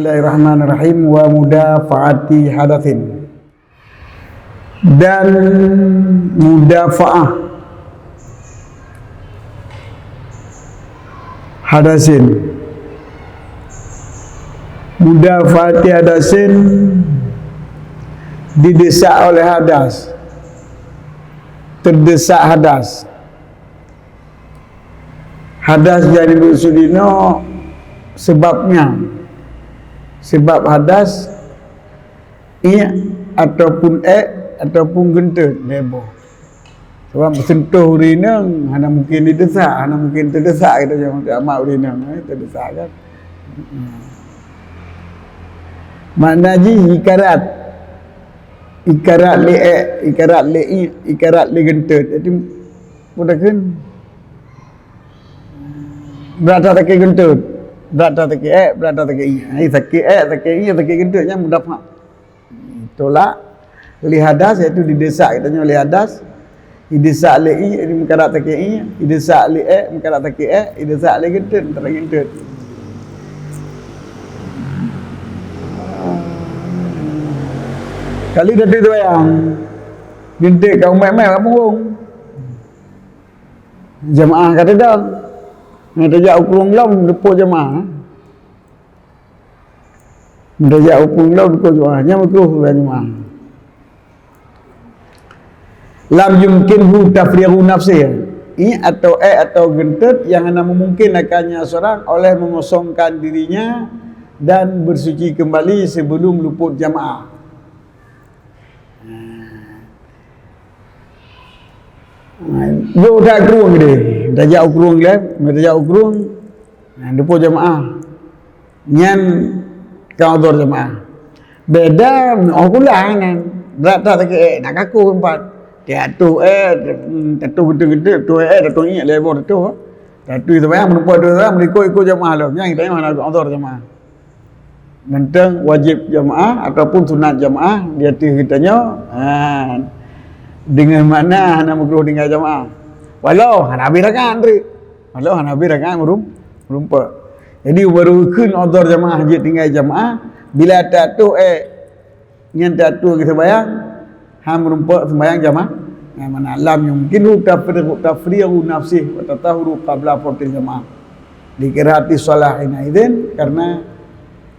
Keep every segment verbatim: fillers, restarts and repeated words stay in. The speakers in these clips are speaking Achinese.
Bismillahirrahmanirrahim. Wa mudafaati hadatsin. Dan mudafaah hadasin. Mudafaati hadasin, didesak oleh hadas. Terdesak hadas. Hadas nyang dimaksud inoe sebabnya. Sebab hadas, iek ataupun ék ataupun geunteut lhèe boh. Sabab meuseuntoh ureueng inong hana mungken didesak, hana mungken teudesak, kita jangan amat ureueng inong, eh, teudesak kan. Makna jih ikarat. Ikarat lé ék, ikarat lé iek, ikarat lé geunteut. Jadi, peue takheun? Brat that sakét geunteut, brat that sakét ék, brat that sakét iek. Hai, sakét ék, sakét iek, sakét geunteut, nyan mudafaah. Tolak lé hadas, iaitu didesak geutanyoe lé hadas. Idesak lé iek, meukarat sakét iek. Idesak lé ék, meukarat sakét ék. Idesak lé geunteut, meukarat geunteut. Kali tatu seumayang, geunteut ka umat-umat bak punggung. Jamaah ka teudong. Nyang tajak u krueng lom, teupok jamaah. Tajak u krueng lom, teupok jamaah. Nyan makruh bak jamaah. Lam yumkinhu tafrighu nafsih. Iek atau ék atau geunteut nyang hana meumungken akannya seorang oleh mengosongkan dirinya dan bersuci kembali sebelum luput jamaah. Jôk that krueng deh, tajak u krueng lé, tajak u krueng, nah, teupok jamaah. Nyan ka uzur jamaah. Beda, oh, pula nyan. Brat that sakét ék, nak kaku empat. Tiap tu, eh, tatu geunteut-geunteut, tu, eh, tatu iek lhèe boh tatu. Tatu seumayang, meureumpok tu seumayang, meulikot-ikot jamaah lom. Nyan geutanyoe hana uzur jamaah. Mantong wajéb jamaah ataupun sunat jamaah di ateueh geutanyoe. Ha. Deungon makna hana makruh tinggai jamaah. Walau hana habéh rakaat treuk. Walau hana habéh rakaat meurum-, meurumpok. Jadi, baru kheun uzur jamaah jeuet tinggai jamaah, bila tatu ék nyan tatu geuseumayang, han meurumpok seumayang jamaah. Nah, mana lam yumkinhu tafrighu, tafrighu nafsih wa tatahuru qabla fautil jamaah. Dikarhati shalah hina idzin, karena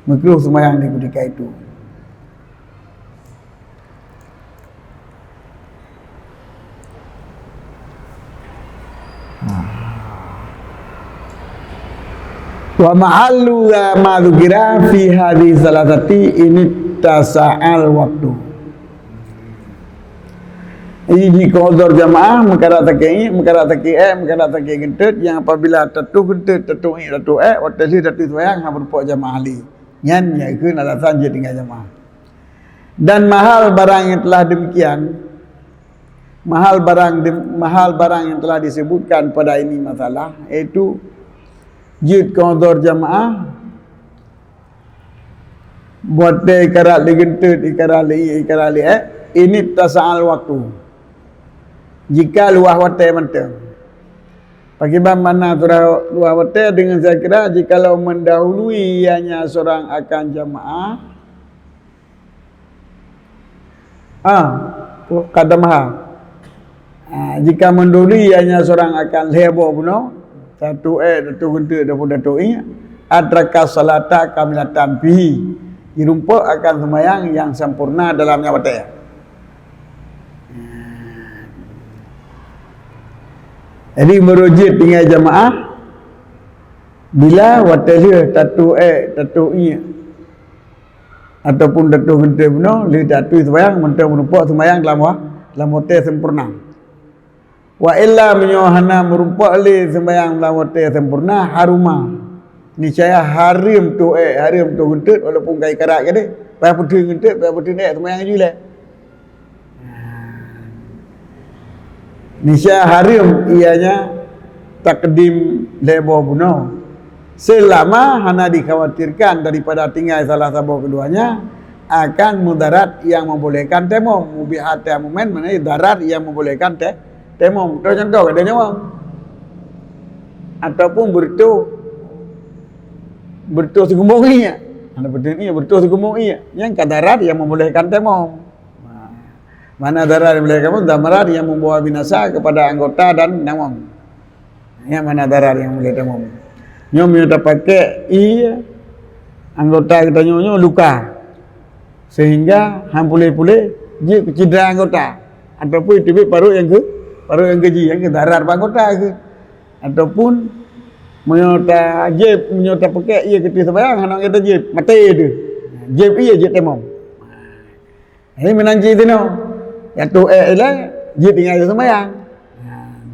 makruh seumayang di ketika itu. Wa mahallu ma dzukira fi hadhihi salasati in ittasa'al waqtu. Jadi, jika uzur jamaah, meukarat sakét iek, meukarat sakét ék, meukarat sakét geunteut, nyang apabila tatu geunteut, tatu iek, tatu ék, watèe lheueh tatu seumayang, han meurumpok jamaah lé. Nyan nyang kheun alasan jeuet tinggai jamaah. Dan mahal barang yang telah demikian, mahal barang dem-, mahal barang yang telah disebutkan pada ini masalah, yaitu jeuet keu uzur jamaah, watèe ikarat lé geunteut, ikarat lé iek, ikarat lé ék, in ittasa'al waqtu. Jika luwah watèe mantong. Pakriban makna luwah watèe, dengan saya kira jikalau mendahului ianya seorang akan jamaah, ah, qadamaha. Ah, jika mendahului ianya seorang akan lhèe boh bunoe, tatu ék, tatu geunteut, ataupun tatu iek, adraka salata kamilatan fihi, jirumpok akan seumayang nyang sempurna dalam nyan watèe. Jadi, meureujeut tinggai jamaah bila watèe lheueh tatu ék, tatu iek, ataupun tatu geunteut bunoe, lheueh tatu seumayang, mantong meurumpok seumayang lam wa-, lam watèe sempurna. Wa illa, meunyoe hana meurumpok lé seumayang lam watèe sempurna, haruma. Niscaya hareuem tatu ék, hareuem tatu geunteut, walaupun ka ikarat keudéh. Payah peuteun geunteut, payah peuteun ék, seumayang ju lé. Niscaya hareuem ianya takdim lhèe boh bunoe. Seulama hana dikhawatirkan daripada tinggai salah saboh keuduanya akan mudarat nyang membolehkan tayamum, mubihat tayamuman, maknanya darat nyang membolehkan tay-, tayamum. Contoh, contoh, gata nyawöng. Ataupun beureutoh, beureutoh sigombong iek. Beutôi iék, beutôi seukeumong iék. Nyang ka darat nyang membolehkan tayamum. Mana darat yang membolehkan tayamum? Darat yang membawa binasa kepada anggota dan tayamum. Nyang mana darat yang membolehkan tayamum? Nyoe meunyoe tapakai ié, anggota geutanyoe nyoe luka. Sehingga han puléh-puléh jeuet keu cedera anggota. Ataupun teubiet parut nyang keu, parut nyang keu jih, nyang keu darat bak anggota keu. Ataupun meunyoe tajieb, meunyoe tapakai ié keu teuh seumayang, hana tajieb, maté teuh. Jieb ié jeuet tayamum. Jadi meunan cit teuh nyoe. Jatuh ék ilée, jeuet tinggai seumayang.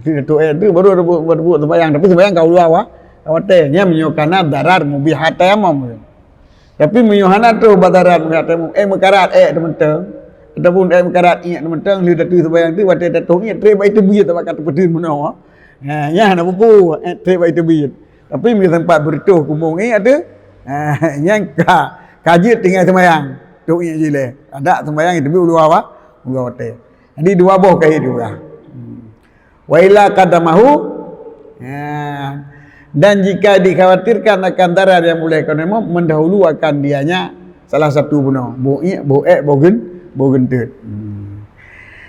Jatuh ék teuh baru ada buet, buet, buet seumayang, tapi seumayang ka u luwa wa-, ka watée. Nyan meunyoe kana darat mubihat tayamum. Tapi meunyoe hana troh bak darat mubihat tayamum, ék meukarat ék teumeutong, ataupun ék meukarat iék teumeutong, lheueh tatuh seumayang teuh, watée tatuh iék, treb bak teubiet, bak ka teupeuteun bunoe. Ha, nyan hana peue-peue, ék treb bak teubiet. Tapi meunyoe sempat beureutoh kumong iék teuh, ha, nyan ka, ka jeuet tinggai seumayang. Troh iék jih lé. Adak seumayang teubiet u luwa wa-, u luwa watée. Jadi dua boh kait juga. Wa illa qadamahu, ya. Dan jika dikhawatirkan akan darar yang boleh kena mendahulu akan dianya salah satu bunoe, boh iék, boh ék, boh gen-, boh geunteut. Hmm.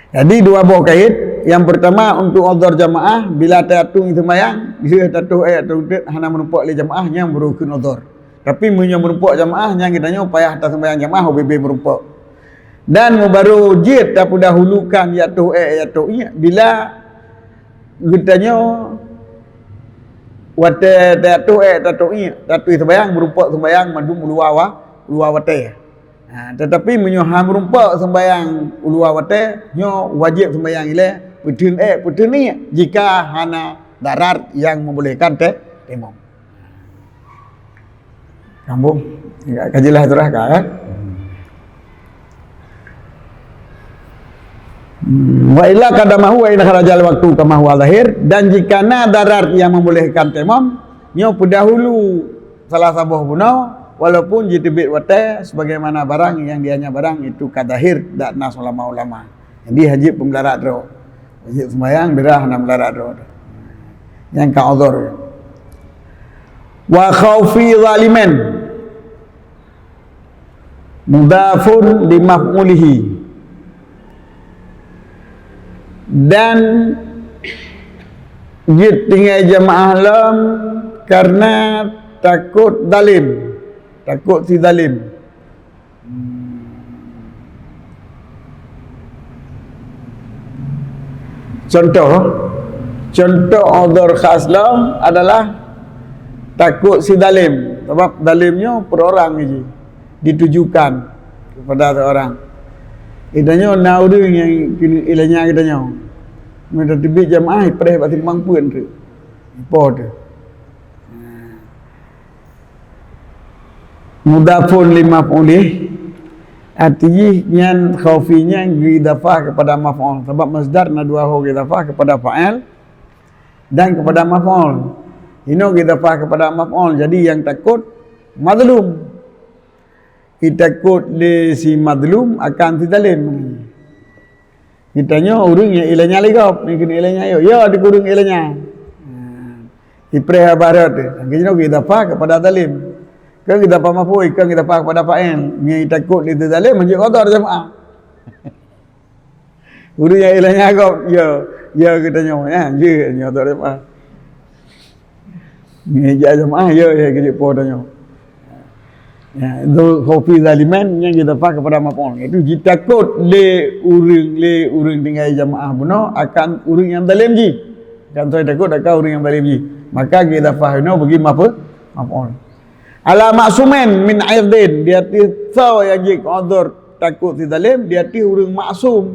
Jadi dua boh kait. Yang pertama untuk udhur jamaah, bila tatuh seumayang, lheueh tatuh ék atau geunteut hana meurumpok lé jamaah, nyan beurukon udhur. Tapi meunyoe meurumpok jamaah, nyan geutanyoe payah taseumayang jamaah ubé-bé meurumpok. Dan meubaroe jeuet tapeudahulukan jatuh ék, jatuh iék bila geutanyoe watée tatuh ék, tatuh iék, tatuh seumayang, meurumpok seumayang mandum u luwa wa-, u luwa watée. Ha, tetapi meunyoe han meurumpok seumayang u luwa watée, nyoe wajéb seumayang ilée, peuteun ék, peuteun iék, jika hana darar nyang membolehkan te-, tayamum. Sambung. Ka jelas tu dah, kan? Hmm. Wa illa qadamahu wa in kharajal waktu kama huwa zahir, dan jika na darar yang membolehkan tayamum, nyoe peudahulu salah saboh bunoe, walaupun jiteubiet watée sebagaimana barang yang dianya barang itu ka zahir dak nas ulama-ulama. Jadi hajat peumeudarat droe. Hajat seumayang, dara hana meudarat droe. Nyang ka udhur. Wa khaufi zalimin mudhafun li maf'ulihi. Dan jeuet tinggai jamaah lom karena takot zalim, takot si zalim. Contoh, contoh udhur khas lom adalah takot si zalim. Sabab zalim nyoe peurorang jih ditujukan kepada seorang. Geutanyoe na ureuëng nyang keuneuk ilanya geutanyoe. Meunyoe teubiet jamaah, ipreh bak simpang peuen tu. Ipoh tu. Mudhafun li maf'ulih, arti jih nyan khaufi nyan geuidafah kepada maf'ul. Sabab masdar na dua ho geuidafah kepada fa'il dan kepada maf'ul. Inoe geuidafah kepada maf'ul. Jadi yang takut mazlum. Itakot lé si mazlum akan si zalim. Geutanyoe ureuëng nyang ilanya lé gob, nyang keuneuk ilanya yo. Yo, di ureuëng ilanya. Ipreh haba rot tu. Geutanyoe geuidafah kepada zalim. Kan geuidafah maf'ul, kan geuidafah kepada fa'il. Nyang itakot lé si zalim, hanjeuet udhur jamaah. Ureuëng nyang ilanya gob, yo, yo geutanyoe, ya, jeuet nyoe udhur jamaah. Ngeja jamaah, ya, ya, keu jeuet po tanyoe. Ya, itu khaufi zaliman nyang geuidafah kepada maf'ul. Itu jitakot lé ureuëng, lé ureuëng tinggai jamaah bunoe akan ureuëng nyang zalim jih. Kan soe takot akan ureuëng nyang zalim jih. Maka geuidafah inoe bagi maf-, maf'ul. Ala ma'sumin min irdin, di ateueh soe nyang jeuet udhur takot si zalim, di ateueh ureuëng maksum.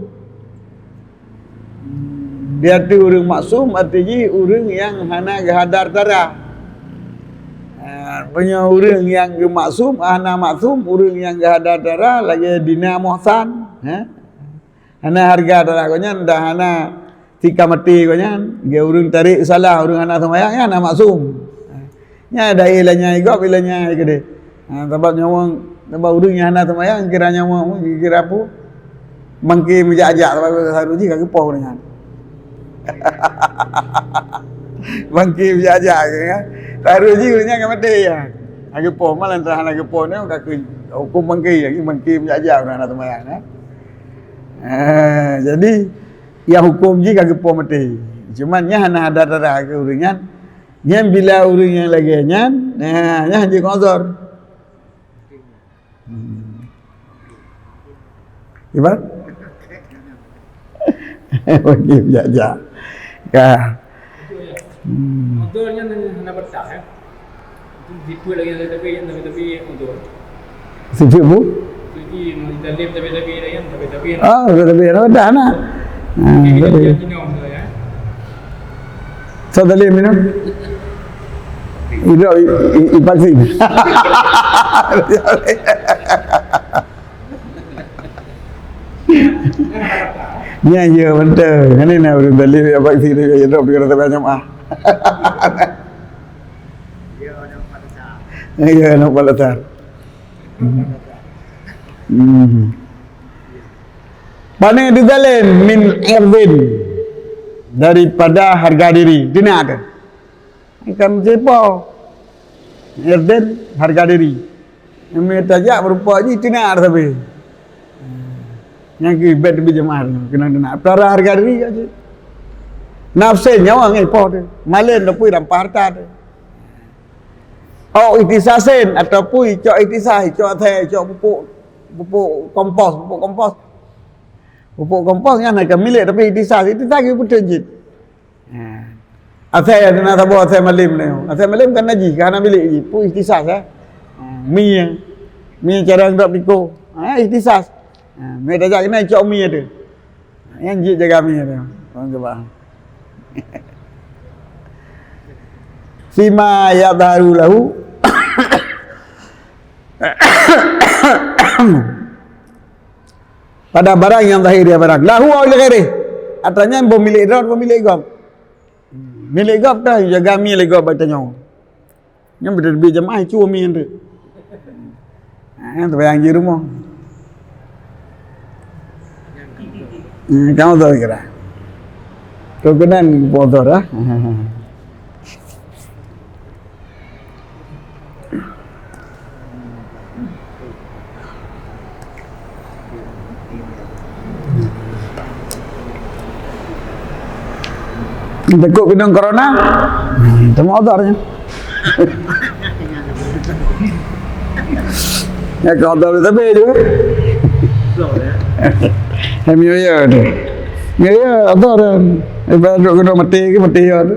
Di ateueh ureuëng maksum, arti jih ureuëng nyang hana geuhadar dara. Ha, meunyoe ureuëng nyang geumaksum, hana maksum, ureuëng nyang geuhadar dara, lagée zina muhsan, ha? Hana hareuga dara gobnyan, dan hana tika maté gobnyan, geu ureuëng tarek salah, ureuëng hana seumayang, nyan hana maksum. Nyan dah ilanya gob, ilanya keudeh. Ha, sabab nyawong, sabab ureuëng nyang hana seumayang, kira nyawong, kira apa? Bangke meujak-jak, sabab saru jih ka geupoh ureuëng nyan. Bangke meujak-jak, kan? Saru jih ureuëng nyan ka maté, ya. Hana geupoh, malah entah hana geupoh nyoe ka keu huköm bangke, lagi bangke meujak-jak ureuëng hana seumayang, eh. Eh, jadi, nyang huköm jih ka geupoh maté. Cuman nyan hana ada darah keu ureuëng nyan. Nyan bila ureuëng nyang lagée nyan, nah, nyan jeuet ngon uzur. Hmm. Iban? Bagi jak-jak. Ka. Hmm. Motor nyan hana patah, eh. Itu tipe lagi, tapi, tapi, tapi motor. Sipit bu? Jadi, dalam tapi, tapi, tapi, tapi. Ah, tapi, tapi, dah, dah, nah. Ah, tapi. Soe dalem minum? Idok i, i, i vaksin. Nyan ya betul. Ini nak urus dalem ya vaksin tu ya drop di rasa banyak ah. Ya nampak letar. Hmm. Pane dizalem min irdin, daripada harga diri. Dina ada. Kan sipo? Irden harga diri. Nyang tajak beureumpok jih tina sabe. Nyang keu bet bi jamaah keunong tina. Peutara harga diri aja. Nafse nyawa ngai poh tu. Malen tapi rampa harta tu. Oh, ikhtisasin ataupun cok ikhtisas, cok the, cok pupuk, pupuk kompos, pupuk kompos. Pupuk kompos nyan hana milék tapi ikhtisas, ikhtisas geupeuteuet jih. Ha. Asai na saboh asai malem nyoe. Asai malem kan najih, ka hana milék jih. Peue ikhtisas, eh? Ha, mi, mi cara drop niko. Ha, ikhtisas. Ha, mi tajak keunan cok mi tu. Ha, nyan jih jaga mi tu. Orang coba. Fima yadharu lahu. Pada barang nyang zahir ya barang. Lahu au li ghairih. Atra nyan boh milék droe, boh milék gob. Milék gob dah jaga mi lé gob bak tanyoe. Nyan beuteubiet jamaah cue mi nyan tu. Ha, nyan teubayang jih rumoh. Hmm, kamu tahu kira. Kau kenal potor ah. Takut kena corona. Hmm, sama otor nya. Ya, kau tahu tapi tu. Kami ya tu. Ya, ya, otor. Ibarat duk kena mati ke mati ya tu.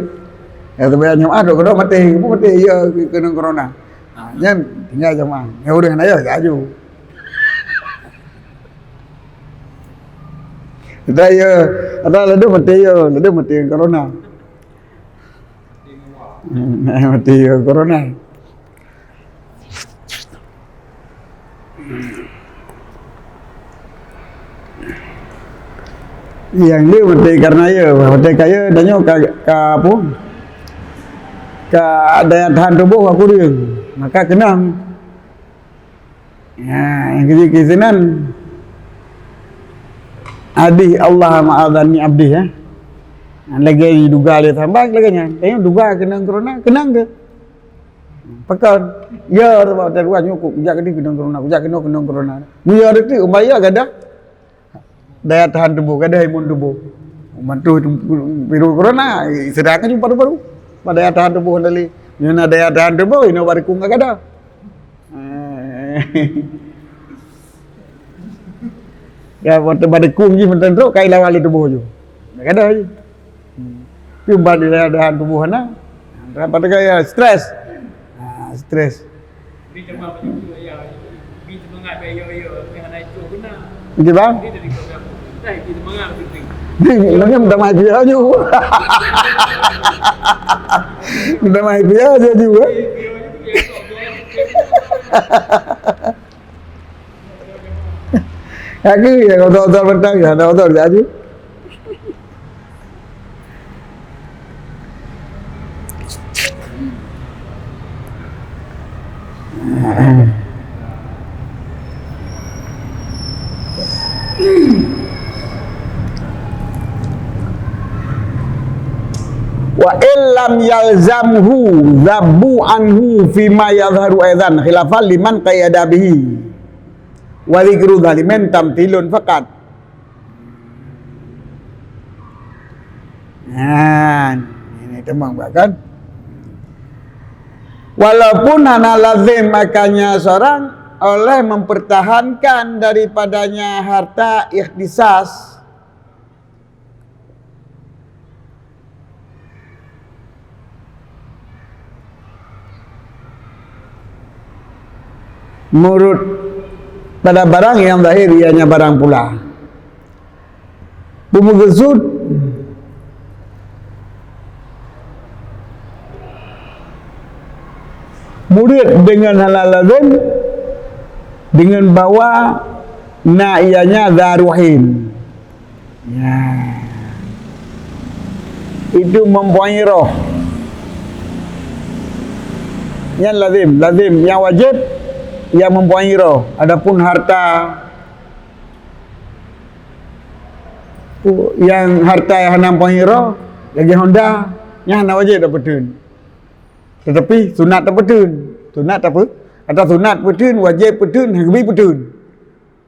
Ya, tapi hanya ah duk kena mati ke mati ya kena corona. Ha, nyan tinggal jamaah. Ya udah naya laju. Ada ya, ada laju mati ya, laju mati corona. Mati ya corona. Yang dia mati karena ya, mati kaya dan nyoe ka, ka apa? Ka daya tahan tubuh aku dia. Maka kenang. Ya, yang kecil-kecil nan. Adih Allah ma'adhani abdih ya. Lagi diduga dia tambah lagi nyan. Tengok duga kenang corona, kenang ke? Pakon? Ya, sebab tadi wah nyukup kujak ke dia kenang corona, kujak kenang kenang corona. Mu ya detik umbai ya gadah. Daya tahan tubuh, gadah imun tubuh. Mantu virus corona, sedangkan paru-paru. Pada daya tahan tubuh tadi. Nyoe na daya tahan tubuh, ino baru kung gadah. Ya, waktu pada kung ji mentang trok kai lawan lé tubuh ju. Gadah ji. Hmm. Tapi ubat daya tahan tubuh na. Dapat gaya stres. Ha, stres. Okey bang. Ni lagi minta maaf dia ju. Minta maaf dia je ju. Aku ya kalau tahu mentang ya, tahu tahu dia ju. Wa illa yalzamhu dzabbu anhu fima yadhharu aidan khilafan liman qayyada bihi. Wa dzikru dzalimin tamtsilun faqat. Nah, ini teman kan? Walaupun hana lazim akannya seorang oleh mempertahankan daripadanya harta ikhtisas, meureuet pada barang nyang zahir, ianya barang pula. Peumeukeusut, meureuet deungon hana lazim, deungon bahwa na ianya dzaruhin. Ya. Itu mempunyai roh. Nyan lazim, lazim nyang wajéb nyang mempunyai roh. Adapun harta nyang harta nyang hana mempunyai roh, lagée honda, nyan hana wajéb tapeuteun. Tetapi sunat tapeuteun. Sunat tape-, ata sunat peuteun, wajéb peuteun, hana geubi peuteun.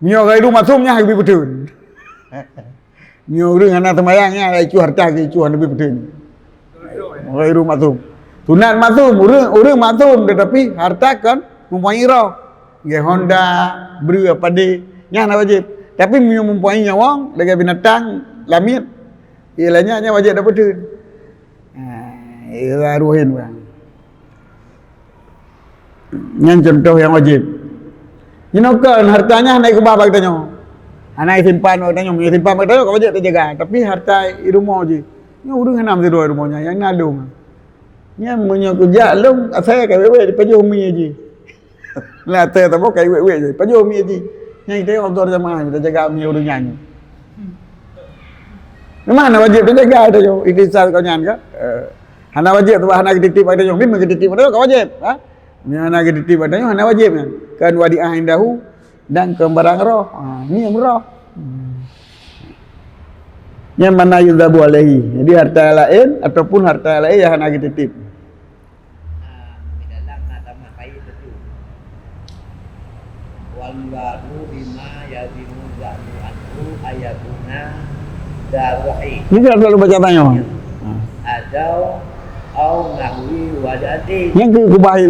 Meunyoe ghairu maksum nyan hana geubi peuteun. Meunyoe ureuëng hana seumayang nyan, icu harta geuicu hana geubi peuteun. Ghairu maksum. Sunat maksum, ureuëng, ureuëng maksum tetapi harta kon mempunyai roh. Nggih, honda, breu, padé, nyan hana wajéb. Tapi meunyoe mempunyai nyawöng, lagée binatang, lamiet, iélah nyan, nyan wajéb tapeuteun. Ha, iélah ruhin urang. Nyan contoh nyang wajéb. Jinoe kon harta nyan hana ikeubah bak geutanyoe. Hana isimpan bak geutanyoe. Meunyoe isimpan bak geutanyoe ka wajéb tajaga. Tapi harta i rumoh jih. Nyoe ureuëng hana meusidroe i rumoh nyan, nyang na lông. Nyan meunyoe kujak lông, asai ka wék-wék dipajoh mi jih. Lam ateueh saboh ka wék-wék jih, pajoh mi jih. Nyan kita yang autor jamaah, kita jaga mi ureuëng nyan. Memang hana wajéb tajaga tayoe, ikhtisas kau nyan kan? Eh, hana wajéb tu hana geutitip bak tayoe, memang geutitip bak tayoe ka wajéb, ha? Meunyoe hana geutitip bak tayoe hana wajéb nyan. Kan wadi'ah indahu dan kon barang roh. Ha, nyan roh. Hmm. Nyan makna yudzabu alaihi. Jadi harta laén ataupun harta laén nyang hana geutitip. Ah, di dalam na tamah kayée teutu. Wal muradu bima yazimu za'mu anhu ayakuna daruhi. Ni kan selalu baca tanya. Adau au nahwi wadatin. Yang ke kubahi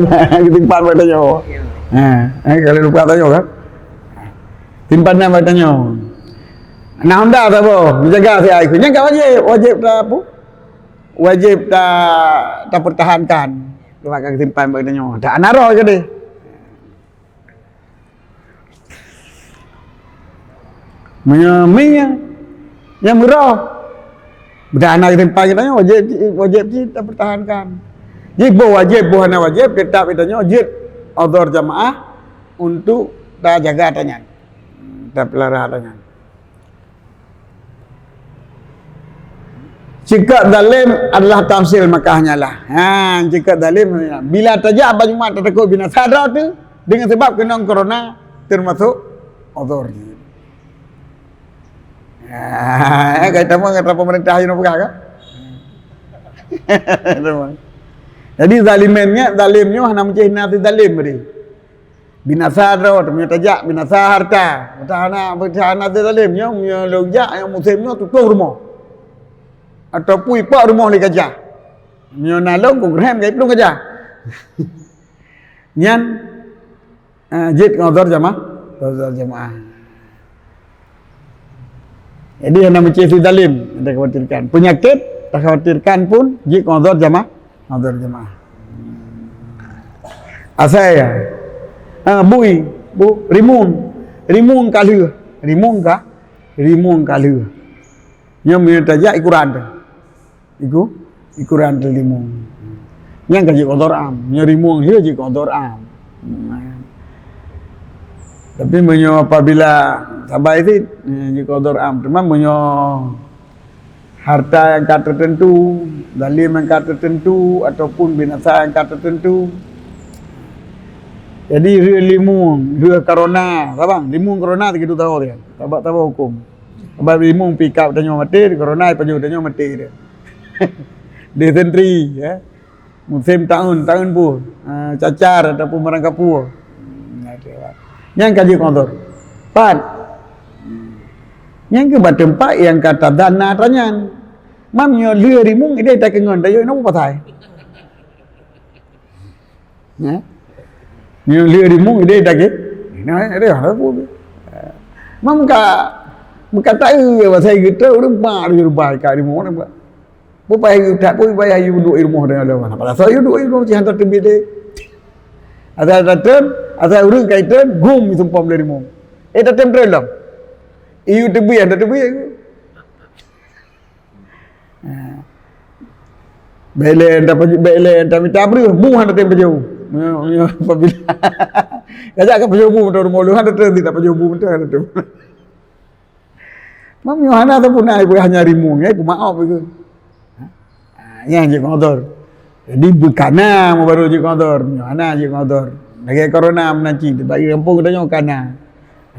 ketimpan baca nyawa. Ya. Ha, eh, kalau lupa tanya kan. Timpanan baca nyawa. Nah, honda saboh, menjaga si ai. Yang ka wajib, wajib ta apa? Wajib ta, tapertahankan. Lewat ka simpan bak geutanyoe. Dak na roh ke deh. Meunyoe mi nyang, nyang meuroh. Dak na simpan geutanyoe, wajib, wajib cit tapertahankan. Jadi boh wajib, boh hana wajib, tetap geutanyoe jeuet udhur jamaah untuk tajaga tanyan. Tapeulara tanyan. Sikap zalim adalah tafsir Makkah nyan lah. Ha, sikap zalim bila tajak bak Jumat tatakot binasa droe tu dengan sebab keunong corona termasuk uzur. Ha, kaitan ngon kata pemerintah yang peugah kan? Jadi zalimin nyan, zalim nyoe hana meucih na zalim tadi. Binasa droe, meunyoe tajak, binasa harta. Meutan hana, meutan hana teuzalim, nyoe, meunyoe lôn jak, nyang musém nyoe tutoh rumoh. Ataupun ipok rumoh lé gajah. Meunyoe na lôn, kungrehem gai plueng gajah. Nyan, eh, jeuet ngon udhur jamaah, udhur jamaah. Jadi, hana meucih si zalim, takhawatirkan. Penyakit, takhawatirkan pun, jeuet ngon udhur jamaah, udhur jamaah. Asai ya. Ha, bui, bu, rimueng. Rimueng ka lheueh. Rimueng ka, rimueng ka lheueh. Nyoe meunyoe tajak ikuran tu. Iku, ikuran teulimueng. Nyang ka jeuet udhur am. Nyoe rimueng lheueh jeuet udhur am. Tapi meunyoe apabila sabai cit, eh, jeuet udhur am. Teuma meunyoe harta nyang ka teuteuntu, zalim nyang ka teuteuntu, ataupun binasa nyang ka teuteuntu. Jadi, lheueh limueng, lheueh corona, sabang, limueng corona sigitu tahun dia. Sabab, sabab hukum. Sabab limueng pi kab tanyoe maté, corona pajoh tanyoe maté dia. Desentri, ya. Musim taun, taun pun. Ha, cacar ataupun barang kapur. Hmm, ada. Nyang ka jeuet ngon udhur. Pat. Nyang keu bak teumpat nyang ka tadana tanyan. Mam nyoe lheueh rimueng ideh takeungon, dayok inoe pasai. Ya. Nyoe lheueh rimueng ideh takeungon. Nah, ada apa? Mam ka, meuka taeu pasai geutrok ureueng mak di rumah ka rimueng. Peue payah yue that, peue payah yue duek i rumoh deungon lom. Padahai yue duek i rumoh cit hana teubiet deh. Asai tatém, asai ureueng ka itém, gum isumpom lé rimueng. Eh, tatém trön lom. Yue teubiet, hana teubiet. Ha. Bèk lé enta paju-, bèk lé enta mita breuh, bu hana tém pajôh. Nyoe, nyoe apabila. Kajak ka pajôh bu mantong rumoh lôn, hana tém, tidak pajôh bu mantong, hana tém. Mam nyoe hana sapeue na ipeugah nyan rimueng, eh, peumaoh iku. Ha, nyan jeuet ngon udhur. Jadi beukana meu baru jeuet ngon udhur, nyoe hana jeuet ngon udhur. Lagèe corona meunan cit, bak gampông geutanyoe kana.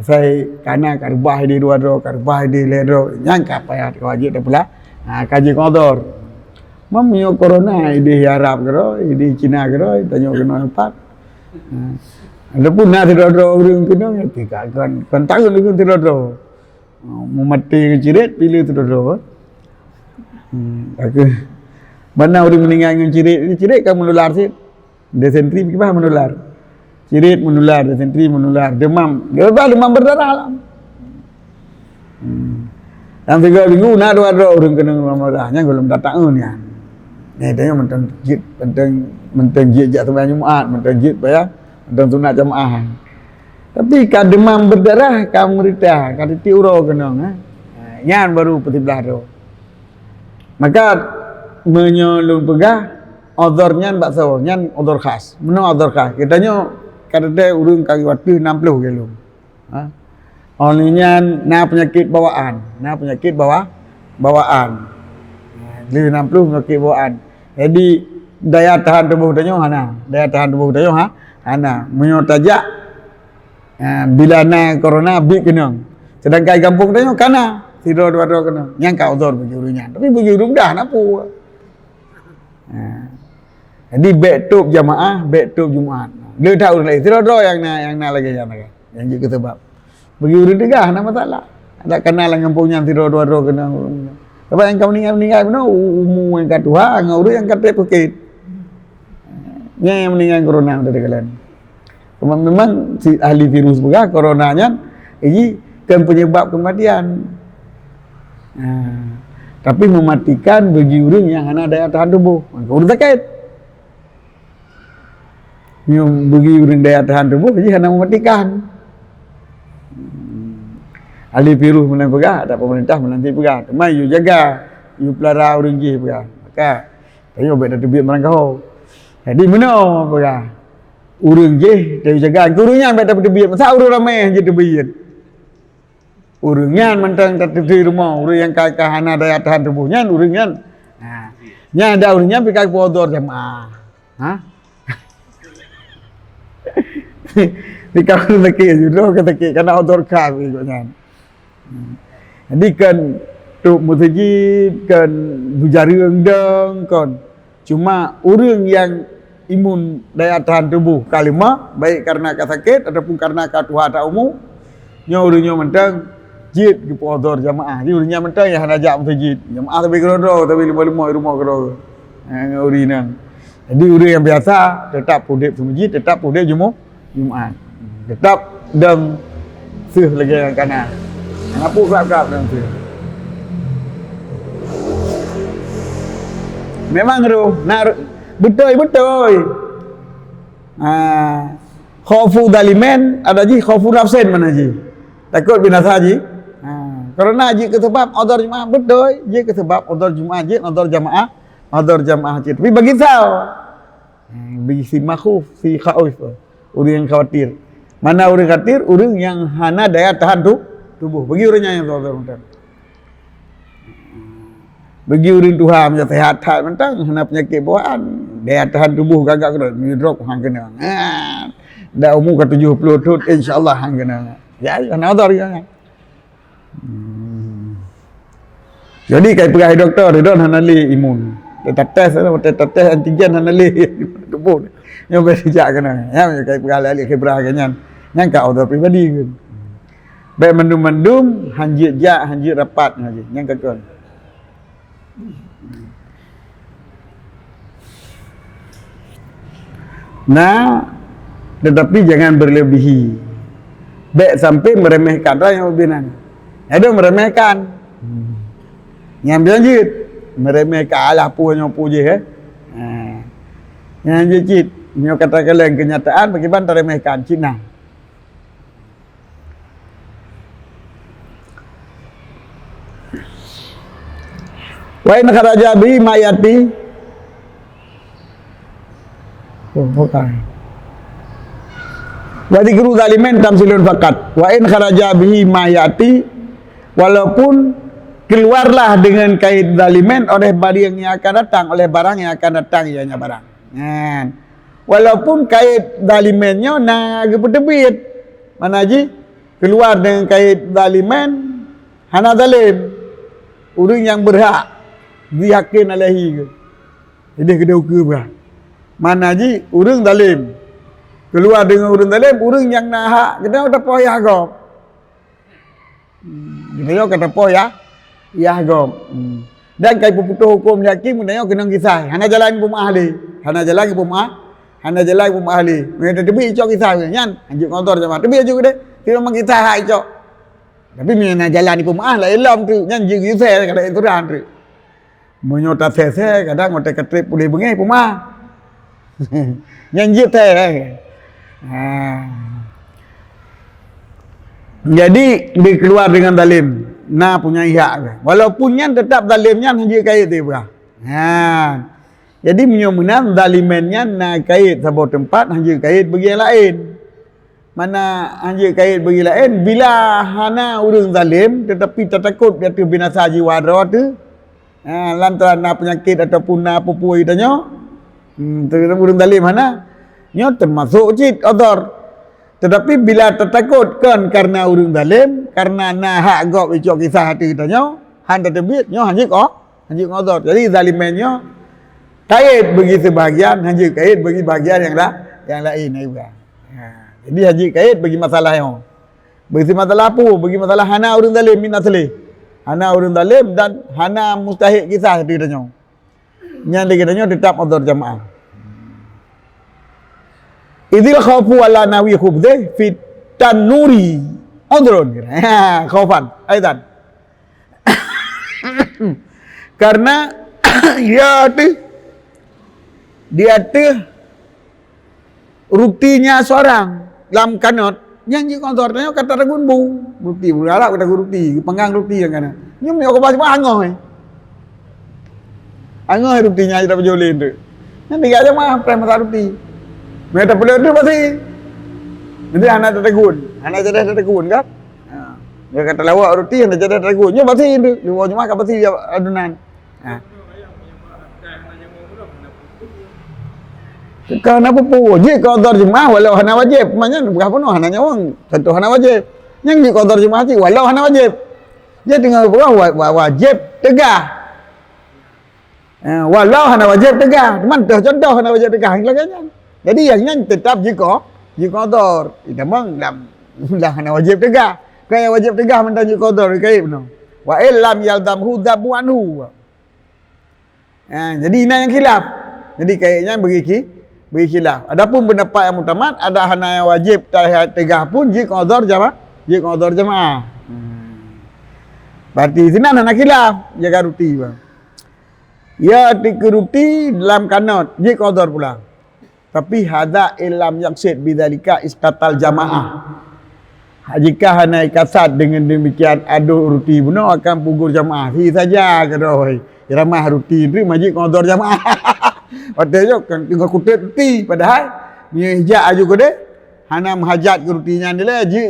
Asai kana ka reubah ideh dua droe, ka reubah ideh lhèe droe, nyan ka payah ka wajéb tapeula. Ha, ka jeuet ngon udhur. Mam nyoe corona ideh Arab keudroe, ideh Cina keudroe, tanyoe keunoe empat. Ha. Walaupun na sidroe-droe ureueng keunoe, tapi ka kon, kon taun ureueng sidroe-droe. Ha, meumaté ngon cirét, pileue sidroe-droe. Hmm, ka keuh. Ban na ureueng meuninggai ngon cirét, cirét ka meunular cit. Desentri pih bah meunular. Cirét meunular, desentri meunular, demam. Dia bah demam berdarah lah. Hmm. Nyang tiga minggu na dua droe ureueng keunong demam berdarah. Nyan gohlom datang nyan. Nyan tanyoe mantong jeuet, mantong, mantong jeuet jak sembahyang Jumat, mantong jeuet sembahyang, mantong sunat jamaah. Tapi ka demam berdarah, ka meurita, ka tiep uroe keunong, eh. Ha, nyan baru peusiblah droe. Maka, meunyoe lôn peugah, udhur nyan bak saboh, nyan udhur khas. Meunoe udhur khas. Geutanyoe ka teuntèe ureueng ka watèe nam ploh kilo. Ha? Óh lheueh nyan na peunyakét bawaan, na peunyakét bawa-, bawaan. Lheueh nam ploh peunyakét bawaan. Jadi, daya tahan tuboh tanyoe hana. Daya tahan tuboh tanyoe ha? Hana. Meunyoe tajak, ha, bila na corona, bit keunong. Sedangkan gampông tanyoe kana, sidroe dua droe keunong. Nyan ka udhur bagi ureueng nyan. Tapi bagi ureueng muda hana peue. Ha. Jadi, bèk tôb jamaah, bèk tôb Jumat. Le that ureueng laén. Sidroe-droe nyang na, nyang na lagèe nyan, nyang jeuet keu sabab. Bagi ureueng teuga hana masalah. Adak kana lam gampông nyan sidroe dua droe keunong. Sabab nyang ka meuninggai-meuninggai bunoe u-, umu nyang ka tuha ngon ureueng nyang ka trép sakét. Nyan nyang meuninggai corona dari kalian. Cuma memang si ahli virus peugah corona nyan, ini kan penyebab kematian. Ha. Tapi mematikan bagi ureueng nyang hana daya tahan tuboh. Maka ureueng sakét. Nyoe bagi ureueng daya tahan tuboh, jadi hana mematikan. Hmm. Ahli virus meunan peugah, ada pemerintah meunan cit peugah. Teuma yue jaga, yue pelara ureueng jih peugah. Maka, tanyoe bèk tateubiet barangkaho. Jadi, meunoe peugah. Ureueng jih, tanyoe jaga. Keu ureueng nyan bèk tateubiet. Masa ureueng ramè jiteubiet. Ureueng nyan mantong tateubiet rumoh. Ureueng nyang ka, ka hana daya tahan tuboh nyan, ureueng nyan. Ha. Nyan ada ureueng nyan pih ka geupeuudhor jamaah. Ha? Di kawan sakét, judôh ka sakét, kana udhur khas ikôt nyan. Jadi kan trôk meuseujid, kan beujareueng dong, kan. Cuma ureueng nyang imun daya tahan tuboh ka lemah, baik karena ka sakét ataupun karena ka tuha that umu, nyoe ureueng nyoe mantong jeuet geupeuudhor jamaah. Jadi ureueng nyan mantong nyang hana jak meuseujid. Jamaah sabe keudroe-droe, sabe lima-lima di rumoh keudroe. Ha, ngon ureueng nyan. Jadi, ureueng nyang biasa teutap udép seumeujid, teutap udép Jumu-, Jumat. Teutap dong seuh lagèe nyang kana. Hana peue krab-krab dong seuh. Memang roh, na roh, beutôi, beutôi. Ha, khaufu zalimin, ada jih khaufu nafsin mana jih. Takot binasa jih. Ha, karena jih keu sebab udhur Jumat, beutôi, jih keu sebab udhur Jumat, jih udhur jamaah, udhur jamaah cit. Tapi bagi soe? Hmm, bagi si makhuf, si khaif. Ureueng nyang khawatir. Mana ureueng khawatir? Ureueng nyang hana daya tahan tu-, tuboh. Bagi ureueng nyan nyang soe-soe mantong. Bagi ureueng tuha, meunyo sehat that mantong, hana peunyakét bawaan, daya tahan tuboh gagak keudroe, meunyo drop han keunong. Ha, dah umu ka tujoh ploh thon, insya Allah han keunong. Ya, hana udhur nyan. Hmm. Jadi, kai peugah dokto, ridon hana lé imun. Tates, tates antigen hana lé. Tuboh. Nyoe bèk sijak keunan. Nyan ka peugah lé ahli khibrah ke nyan. Nyan ka udhur pribadi ke. Bèk mandum-mandum hanjeuet jak, hanjeuet rapat nyan. Nyan ka kon. Nah, tetapi jangan berlebihi. Bèk sampai meremehkan. Ada yang lebih nang. Ada meremehkan. Hmm. Nyang bilang jeuet. Meremehkan alah peue nyoe peue jih, eh. Ha. Nyang jeuet cit. Nyoe kata kaleng kenyataan, pakriban taremehkan cit nah. Wa in kharaja bihi ma ya'ti. Oh, bukan. Wa dzikru zalimin tamtsilun faqat. Wa in kharaja bihi ma ya'ti, walaupun keluarlah dengan kait zalimin oleh barang yang akan datang, oleh barang yang akan datang, ianya barang. Kan? Walaupun kait zalimin nyoe na geupeuteubiet, makna jih keluar dengan kait zalimin hana zalim. Ureuëng nyang berhak zihakin alaihi ke. Ideh keudeh ukeue beuh. Makna jih ureuëng zalim. Keluar dengan ureuëng zalim, ureuëng nyang na hak, kena tapoh yah gob. Hmm, geutanyoe ka tapoh yah, yah gob. Hmm. Dan ka ipeuputoh huköm lé hakim, geutanyoe keunong kisah. Hana jalan geupeumaah lé. Hana jalan geupeumaah. Hana jalan geupeumaah lé. Meunyoe tateubiet icok kisah nyan, hanjeuet ngon udhur jamaah. Teubiet aju keudeh. Tiba memang kisah hak icok. Tapi meunyoe na jalan ipeumaah, laén lom tu. Nyan jeuet geuyue sè, kada aturan tu. Meunyoe tasè-sè, kadang watèe ka trép puléh beungéh, peumaah. Nyan jeuet thèe. Ha. Jadi, dikeluar dengan zalim. Na punya hak. Walaupun nyan tetap zalim nyan hanjeuet kait teuh peugah. Ha. Jadi, meunyoe meunan, zalimin nyan na kait saboh teumpat, hanjeuet kait bagi nyang laén. Mana hanjeuet kait bagi laén, bila hana ureuëng zalim, tetapi tatakot di ateueh binasa jiwa droe teuh, ha, lantaran na peunyakét ataupun na peue-peue geutanyoe, hmm, teurimong ureuëng zalim hana, nyoe teumasok cit udhur. Tetapi bila tatakot kon kareuna ureuëng zalim, kareuna na hak gob icok kisah ateueh geutanyoe, han tateubiet, nyoe hanjeuet ko, hanjeuet ngon udhur. Jadi zalimin nyoe kait bagi seubahagian, hanjeuet kait bagi bahagian nyang la-, nyang laén, ai bukan. Ha, jadi hanjeuet kait bagi masalah nyoe. Bagi masalah peue? Bagi masalah hana ureuëng zalim min asli. Hana ureuëng zalim dan hana mustahik kisah di geutanyoe. Nyan di geutanyoe tetap udhur jamaah. Idzil khaufu ala nawi khubzih fit tanuri udhrun. Ha, khaufan. Aidan. Karena ya tu di ateueh rutinya seorang lam kanot, nyang jikonsor tanyoe ka taragun bu. Ruti, ureuëng Arab ka taragun ruti, geupanggang ruti nyang kana. Nyoe meunyoe ka bah angoh, eh. Angoh ruti nyang jidap jolin tu. Nyan tiga jamaah preh masak ruti. Meunyoe tapeuleuk tu pasti. Nanti hana taragun, hana jadi taragun kan? Ha. Dia kata lawak ruti hana jadi taragun. Nyoe pasti tu. Dua jamaah ka pasti adonan. Ha. Ka hana peue-peue, jeuet keu udhur jeumaáh walau hana wajéb. Maknanya bukan peue hana nyawöng, contoh hana wajéb. Nyang jeuet keu udhur jeumaáh cit walau hana wajéb. Jeuet deungon peue wa-, wa-, wajéb teugah. Eh, walau hana wajéb teugah, teuma toh contoh hana wajéb teugah lagée nyan. Jadi nyang nyan teutap jeuet keu, jeuet keu udhur. Itamong lam, lam hana wajéb teugah. Kan nyang wajéb teugah mantong jeuet keu udhur, kait bunoe. Wa illam yalzamhu dzabbu anhu. Ha, jadi inan nyang khilaf. Jadi kayaknya bagi ki-, bagi khilaf. Adapun pendapat yang mutamat, ada hana nyang wajéb ta-, teugah pun jeuet keu udhur jama-, jeuet keu udhur jamaah. Hmm. Berarti sinan hana khilaf, jaga ruti bah. Ya, tikeu ruti dalam kanot, jeuet keu udhur pula. Tapi hadza illam yaqsid bidzalika istatal jamaah. Jika hana ikasat dengan demikian adoh ruti bunoe akan pugur jamaah. Si saja keudroe. Iramah ruti tu majik ngon odor jamaah. Watèe nyoe kan teungoh kutet ruti padahai meunyoe ijak aju keudeh hana meuhajat keu ruti nyan dilèe ji,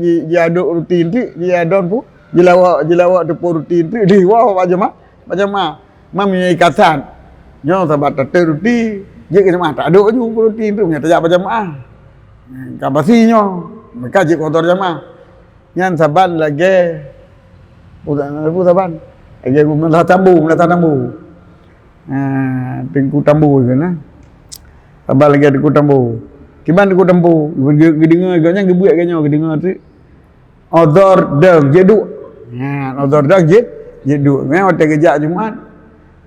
ji, jiadok ruti tu, jiadon pu, jilawak, jilawak teupeu ruti tu, diwoe bak jamaah, bak jamaah. Mam nyoe ikatan. Nyoe sabat tateuk ruti, jeuet keu jeumaáh, tak adok aju ruti tu, nyoe tajak bak jeumaáh. Ka pasi nyoe, meuka jeuet keu odor jeumaáh. Nyan saban lagèe, peue saban? Lagèe meunasah tambu, meunasah tambu. Ha, Teungku Tambo kheun, nah. Saban lagèe Teungku Tambo. Kiban Teungku Tambo, geu-, geudeungö gobnyan geubuet geuh nyoe, geudeungö teuk. Udhur dong jeuet duek. Ha, udhur dong jeuet, jeuet duek. Meunan watèe geujak Jumat,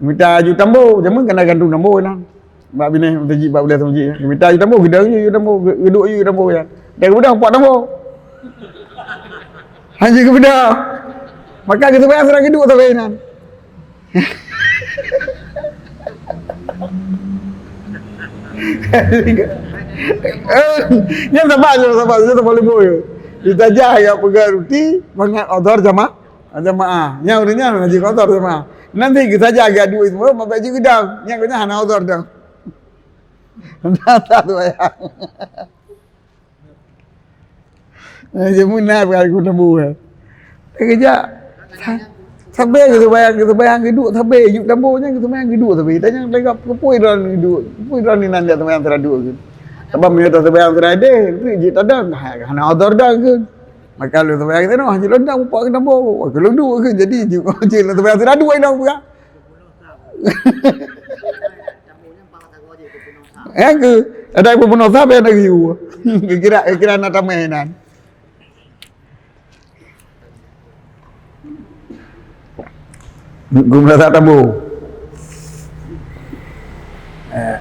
mita aju Tambo, jameun ka na gantung Tambo nyan. Bak binéh meuseujid, bak binéh meuseujid. Mita aju Tambo, geudong aju Tambo, geu-, geuduek aju Tambo nyan. Dan geubeudôh pok Tambo. Hana geubeudôh. Maka geuseumayang sidroe geuduek sabe nyan. Nyan saban, nyan saban, nyan saban leumo nyoe. Ditajah ya peugah ruti, mangat udhur jama-, jamaah. Nyan ureueng nyan ngaji udhur jamaah. Nanti geutajah geuduek semua, mabek jih geudong. Nyan geuhnyan hana udhur dong. Hana sah sembahyang. Eh, dia meunan bukan aku lembu, eh. Dia kejak. Sa-, sabe geuseumayang, geuseumayang geuduek sabe, yub Tambo nyan geuseumayang geuduek sabe. Tanyong lagak peue droe geuduek, peue droe inan jak seumayang sira duek kheun. Sabab meunyoe taseumayang sira deh, jih tadong, ha, hana udhur dong kheun. Maka lôn seumayang sinoe, jih lôn dong mupak keu Tambo, keu lôn duek kheun. Jadi, jih, jih lôn seumayang sira duek inong peugah. Eh, keu, ada ibu peunoh sabe na geuyue. Kira, kira na tameh nan. Gum rasa Tambo. Eh.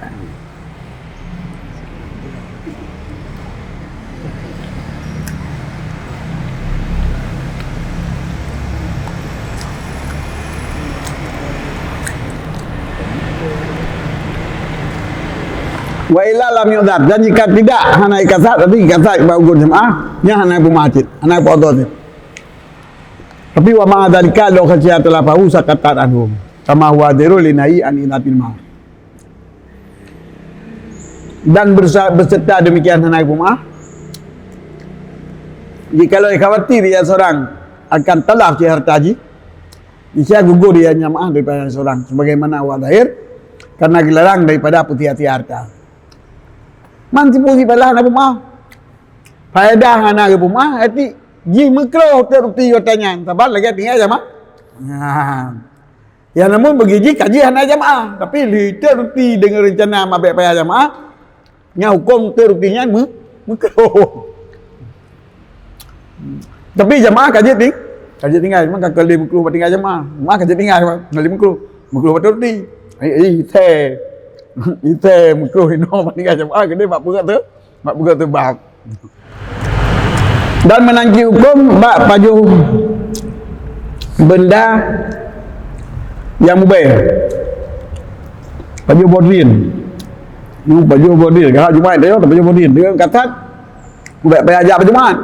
Wa illa lam yu'dzar, dan jika tidak, hana ikasat, tapi ikasat bak ugon jamaah, nyan hana peumacit, hana peudhot. Tapi wa ma'a dzalika law khasyiya talafahu saqatat anhu, kama huwa dhahirul linahi an idzatil mal. Dan bersa-, beserta demikian hana peumah, jikalau khawatir ia seorang akan talaf cit harta jih, niscaya gugur ia jamaah daripada seorang, sebagaimana awak zahir, karena dilarang daripada peusia-sia harta. Man sipu sipalah hana peumah. Faedah hana geupeumah, arti jih meukroh teuk ruti gata nyan, sabab lagèe tinggai jamaah. Nah. Ya namun bagi jih ka jih hana jamaah, tapi lheueh teuk ruti deungon reuncana mabek payah jamaah, nyan huköm teuk ruti nyan meu-, meukroh. Tapi jamaah ka jeuet ting-, ka jeuet tinggai, cuma ka lheueh meukroh bak tinggai jamaah. Jamaah ka jeuet tinggai, ka lheueh meukroh. Meukroh bak teuk ruti. Eh, eh, ite. Ite meukroh inoe bak tinggai jamaah, keudeh bak peugöt teuk. Bak peugöt teuk bab. Dan meunan cit huköm bak pajoh benda nyang mubèe. Pajoh bodrin. Nyoe pajoh bodrin. Ka Jumat nyoe, pajoh bodrin. Deungon kasat, bèk payah jak bak Jumat.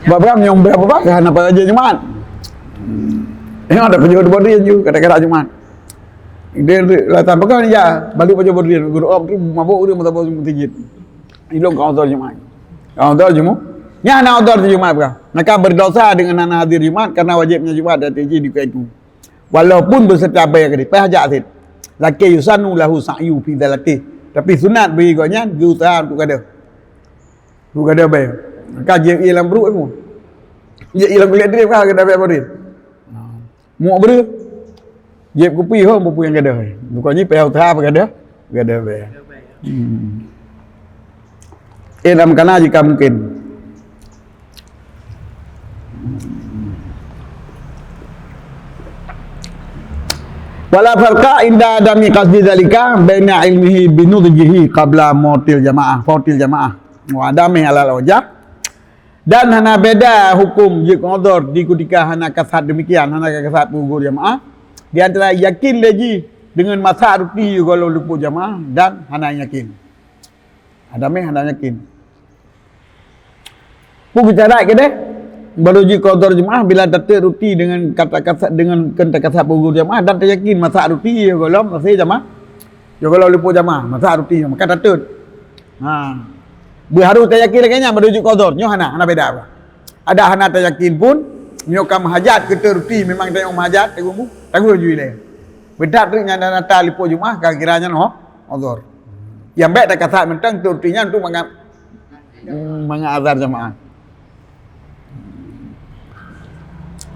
Bak bram nyang bèk apa-apa, ka hana payah jak Jumat. Nyoe ada pajoh bodrin ju, kadang-kadang Jumat. Dia latang peugah ni ya, balu pajoh bodrin, guru op tu mabuk dia mata bau sijit. Ilong ka udhur Jumat. Ka udhur Jumat. Nyan hana udhur Jumat peugah. Maka berdosa dengan hana hadir Jumat karena wajibnya Jumat dan tiji di itu. Walaupun beserta bèe keudeh, payah jak sit. Lakin yusannu lahu sa'yu fi dzalatihi. Tapi sunat bagi gobnyan geuusaha untuk gadoh. Untuk gadoh bèe. Maka jeuet ie lam pruet aku. Jeuet ie lam kulét drip ka gadoh bèe bodrin. Muak breuh. Jieb kupi ho bukui nyang gadoh. Bukan jih payah usaha apa gadoh? Gadoh bèe. Hmm. Eh, dalam kana jika mungkin. Wala farqa inda adami qasdi dzalika baina ilmihi binudjihi qabla mautil jamaah, fautil jamaah. Wa adami alal wajah. Dan hana beda huköm jeuet keu udhur di kutika hana kasat demikian, hana kasat peugugur jamaah, di antara yakin lé jih deungon masak ruti goh lom luput jamaah dan hana yakin. Adami hana yakin. Peue geucarat keudeh? Baru jeuet keu udhur jamaah bila tateuk ruti deungon kata kasat, deungon keu takasat peugugur jamaah dan tayakin masak ruti goh lom hase jamaah. Goh lom luput jamaah, masak ruti maka tateuk. Ha. Beuharôh tayakin lagèe nyan baru jeuet keu udhur. Nyoe hana, hana beda apa. Ada hana tayakin pun, nyoe ka meuhajat keu teuk ruti, memang tanyoe meuhajat, taguen bu-, taguen ju ilèe. Beudat treuk nyan dan ata lipok Jumaah, ka kira nyan ho, udhur. Nyang bèk takasat mantong teuk ruti nyan untuk mangat, mangat azan jamaah.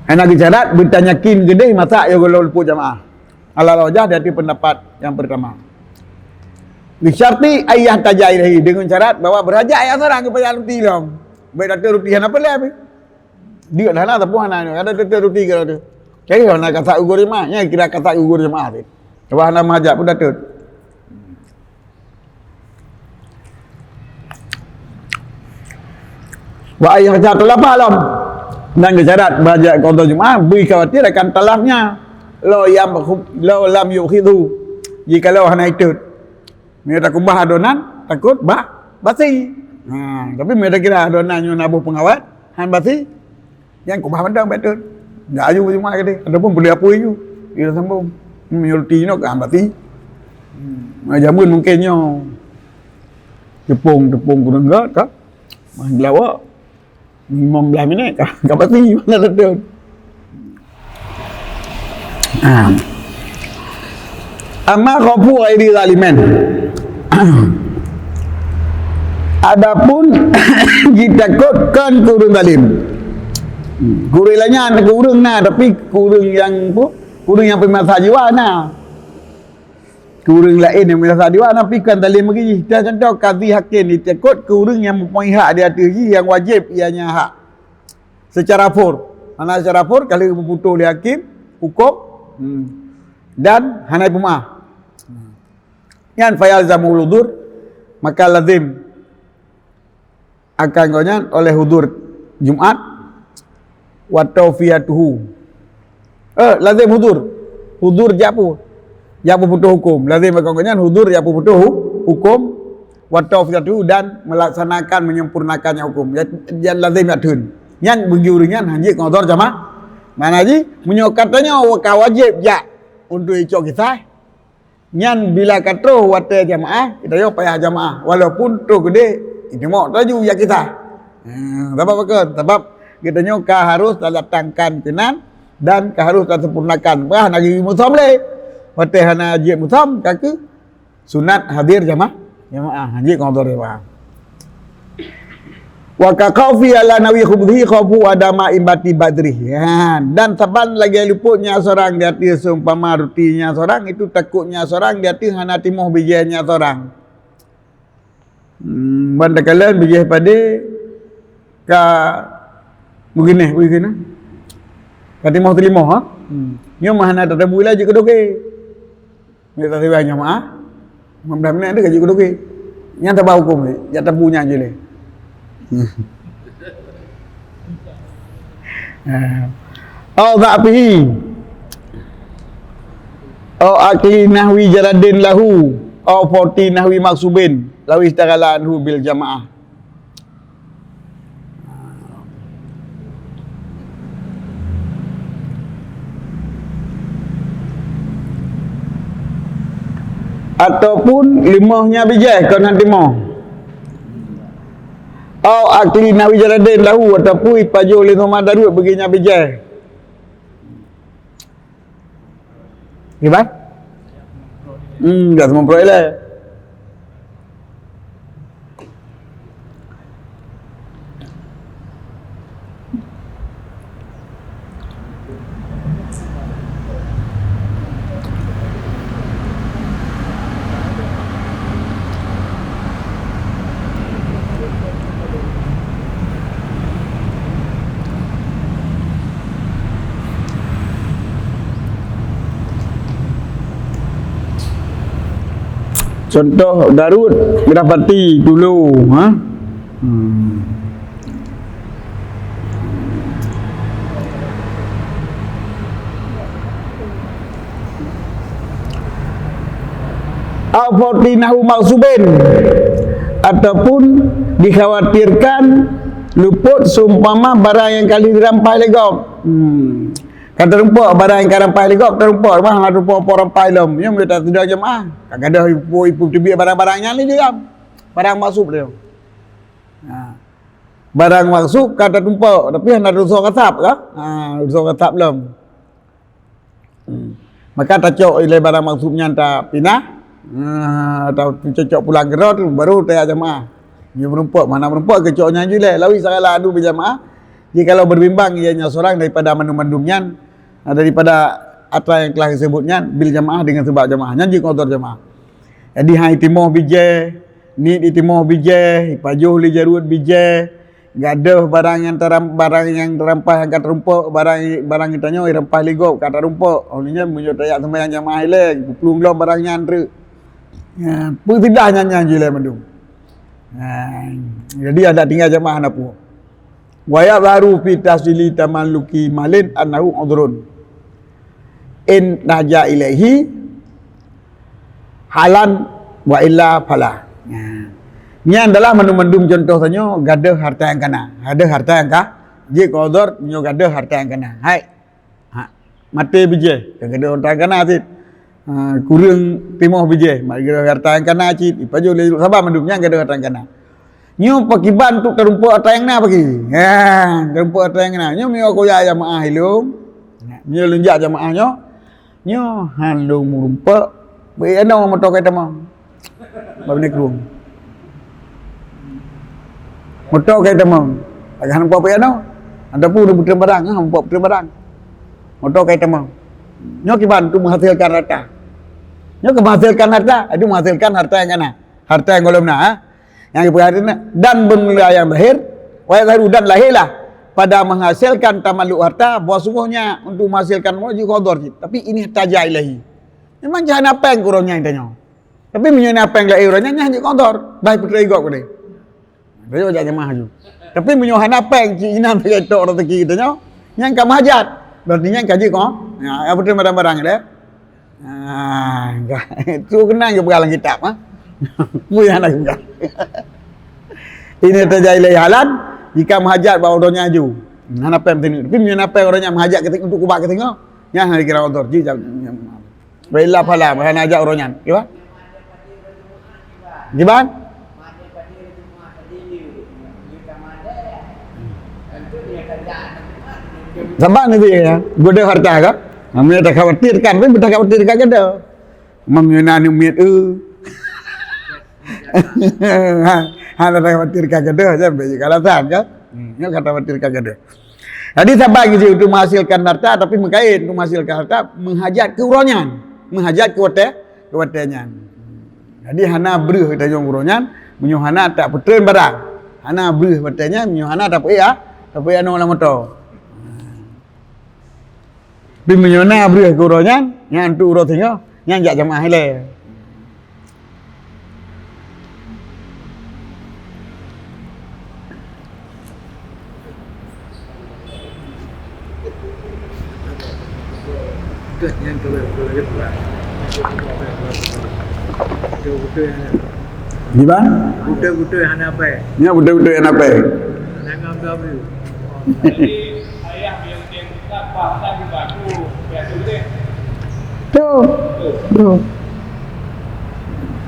Hana geusyarat beutanyakin geudeh masa yoh gohlom luput jamaah. Ala rojah di ateueh peundapat nyang peurtama. Bisyarti an yahtaja ilaihi, deungon syarat bahwa beurhajat ayah seurang keu payah ruti lom. Bèk tateuk ruti hana peureulèe pih. Diek hana, tapi hana, hana tateuk ruti keu tu. Jadi hana kasak gugur jamaah, nya kira kasak gugur jamaah tu. Tapi hana meuhajat pun tateuk. Wa an yakhsya talafan lom. Dan geusyarat beuhajat qadha jamaah, beu khawatir akan talafnya. Law yam-, law lam yu'khidhu. Jikalau hana itot. Meunyoe takeubah adonan, takot bah basi. Ha, tapi meunyoe takira adonan nyoe na boh peungawét, han basi, nyan keubah mantong bèk itot. Ndak aju jamaah keudeh, ataupun boleh apui ju. Dia sambung. Meunyoe ruti nyoe ka han basi. Hmm, jameun mungken nyoe. Tepung, tepung kureueng göt ka. Main belawak. Limong blah minèt ka, ka pasti mana teudon. Ha. Amma khafu ghairi zalimin. Adapun jitakot kon keu ureueng zalim. Keu ureueng laén nyan, keu ureueng na, tapi keu ureueng nyang, keu ureueng nyang peumasa jiwa na. Keu ureueng laén nyang meurasa diwa, tapi kon zalim lagèe jih. Contoh, kadhi hakim jitakot keu ureueng nyang meupeue hak di ateueh jih nyang wajéb ianya hak. Secara fur. Hana secara fur, ka lheueh geupeuputoh lé hakim hukôm, hmm, dan hana jipeumaáh. Nyan fayalzamuhul hudhur, maka lazim akan gobnyan oleh hudhur Jumat, wa tawfiyatuhu. Eh, lazim hudhur. Hudhur jak pu-, jak peuputoh hukôm. Lazim akan gobnyan hudhur jak peuputoh hu-, hukôm, wa tawfiyatuhu, dan melaksanakan, menyempurnakannya hukôm. Ya, ya lazim jak theun. Nyan bagi ureueng nyan han jeuet keu udhur jamaah. Makna jih, meunyoe ka tanyoe ka wajéb jak untuk icok kisah, nyan bila ka troh watèe jamaah, geutanyoe payah jamaah. Walaupun troh keudeh, ineumok laju jak kisah. Ha, sabab apa? Sabab geutanyoe ka harus tadatangkan keunan dan ka harus tasempurnakan. Bah na geuyue musöm lé. Watèe hana jeuet musöm, ka keuh sunat hadir jamaah. Jamaah, han jeuet keu udhur jamaah. Wa ka khaufi ala nawi khubuthihi khaufu adama inbati badrihi. Ha, dan saban lagèe luputnya seorang di ateueh seumpama ruti nya seorang, itu takotnya seorang di ateueh hana timoh bijèh nya seorang. Hmm, ban takalon bijèh padé ka meugeuneh, beugeuneh. Ka timoh teulimong, ha? Hmm. Nyoe mah hana tatabui laju keu dogé. Meunan teuh jamaah, limong blah minèt ka jeuet keu dogé. Nyan taba hukôm lé, jak tabu nyan jih lé. Ha. Au dha'fihi. Au akli nahwi jaradin lahu. Au fauti nahwi maghsubin. Law istaghala anhu bil jamaah. Ataupun limoh nya bijèh kon han timoh. Au akli nahwi jaradin lahu, ataupun ipajoh lé Muhammad Daud bagi nya bijèh. Kiban? Hmm, dah semua proyek lah. Contoh Garut, Grafati, Tulo, ha? Hmm. Au fauti nahwi maghsubin, ataupun dikhawatirkan luput seumpama barang nyang ka lheueh dirampai lé gob. Hmm. Ka teurumpok barang nyang ka rampai lé gob, teurumpok, bah, hana teurumpok-rumpok rampai lom. Nyoe meunyo tasidang jamaah, ka gadôh ipu-ipu teubiet barang-barang nyan lé jeuem. Barang maghsub lé. Ha. Barang maghsub ka tatumpok, tapi hana teusoe kasab ka? Ha, teusoe kasab lom. Hmm. Maka tacok ilèe barang maghsub nyan tapinah, ha, ta-, tacok pulang keudroe tu, baru tajak jamaah. Nyoe meurumpok, mana meurumpok keucok nyan ju lé, lawi sagala adu beujamaah. Jikalau berbimbang ia nyoe seorang daripada mandum-mandum nyan, daripada atra nyang telah disebut nyan, bil jamaah, dengan sebab jamaah, nyan jeuet keu udhur jamaah. Jadi hai timoh bijéh, niet itimoh bijéh, ipajoh lé jaruet bijéh, gadôh barang nyang taram-, barang nyang teurampas nyang ka teurumpok, barang, barang geutanyoe irampas lé gob ka teurumpok. Oh nyan meunyoe tajak seumayang jamaah ilée, geuplueng lom barang nyan treuk. Ya, peuseudah nyan, nyan jih ilée mandum. Ha, jadi adak tinggai jamaah na peue. Wa yadhharu fi tahsili tamalluki malin annahu udhrun. In haja ilaihi halan wa illa fala. Nah, nyan adalah mandum-mandum contoh tanyoe gadôh harta nyang kana. Gadôh harta nyang ka, jeuet keu udhur nyoe gadôh harta nyang kana. Hai. Ha, maté bijéh, ka gadôh harta nyang kana cit. Ha, kureueng timoh bijéh, mak gadôh harta nyang kana cit, ipajoh lé saban mandum nyan gadôh harta nyang kana. Nyoe pakiban untuk tarumpok harta nyang na pagi. Ha, tarumpok harta nyang na. Nyoe meunyoe kuya jamaah ilông. Nyoe lôn jak jamaah nyoe. Nyoe han lôn meurumpok. Beu inoe moto kai tamong. Bak binéh krueng. Moto kai tamong. Agak hana puak payah noh. Ataupun udah putri barang, ha, puak putri barang. Moto kai tamong. Nyoe kiban untuk menghasilkan harta. Nyoe ke menghasilkan harta, itu menghasilkan harta yang kana. Harta yang golom na, ha. Yang diperhatikan dan bermula yang lahir, wa yadhharu dan lahirlah pada menghasilkan tamalluk harta, bahwa sungguhnya untuk menghasilkan jeuet keu udhur cit. Tapi ini haja ilaihi. Memang jih hana péng keu uroe nyan tanyoe. Tapi meunyoe na péng lé uroe nyan, nyan jeuet keu udhur, bah putri gob keudeh. Rayo jak jamaah laju. Tapi meunyoe hana péng, cit inan sagai tok rezeki geutanyoe, nyan ka meuhajat. Berarti nyan ka jeuet keu, ya, ya beutôi barang-barang deh. Ah, tu keunan geupeugah lam kitab, ha. Peue nyang hana geupeugah. Ini haja ilaihi halan, jika meuhajat bak uroe nyan laju. Hana péng teuneuk. Tapi meunyoe na péng uroe nyan meuhajat keu, untuk kubah keu singoh, nyan hana dikira udhur. Jeuet jak. Wa illa fala, hana jak uroe nyan. Kiban? Kiban? Saban nanti ya, gadôh harta kan? Namanya takhawatirkan, tapi takhawatirkan gadôh. Meunyoe na aneuk miet, eh. Ha, hana takhawatirkan gadôh, sampai je kalasan kan? Hmm, nyoe ka takhawatirkan gadôh. Jadi saban jih untuk menghasilkan harta, tapi meukaén untuk menghasilkan harta, meuhajat keu uroe nyan. Meuhajat keu watée, keu watée nyan. Jadi hana breuh tanyoe uroe nyan, meunyoe hana tapeutrön barang. Hana breuh watée nyan, meunyoe hana tapeuék, tapeuék aneuk lam moto. Tapi meunyoe na breuh keu uroe nyan, nyan untuk uroe singoh, nyan jak jamaah ilée. Gimana? Beutôi-beutôi hana pai. Nya beutôi-beutôi hana pai. Jangan gabreu. Tu. Tu.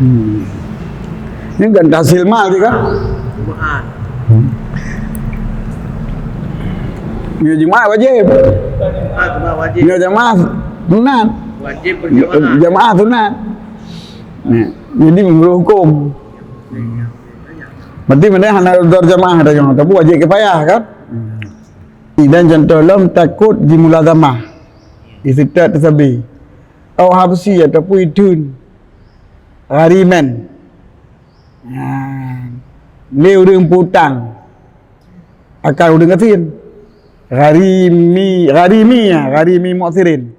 Hmm. Ini kan hasil mal juga. Jumaat. Ya, Jumaat wajib. Jumaat, Jumaat wajib. Ya, jamaah sunat. Wajib berjamaah. Jamaah sunat. Nah, jadi menurut hukum. Berarti mana hana udhur jamaah dah jamaah, tapi wajib kifayah kan? Dan contoh lom takot jimulazamah. Istitak tersebut. Au habsi ataupun idun. Ghariman. Ha. Lé ureuëng putang akan ureuëng gasien. Gharimi, gharimi, ya, gharimi muksirin.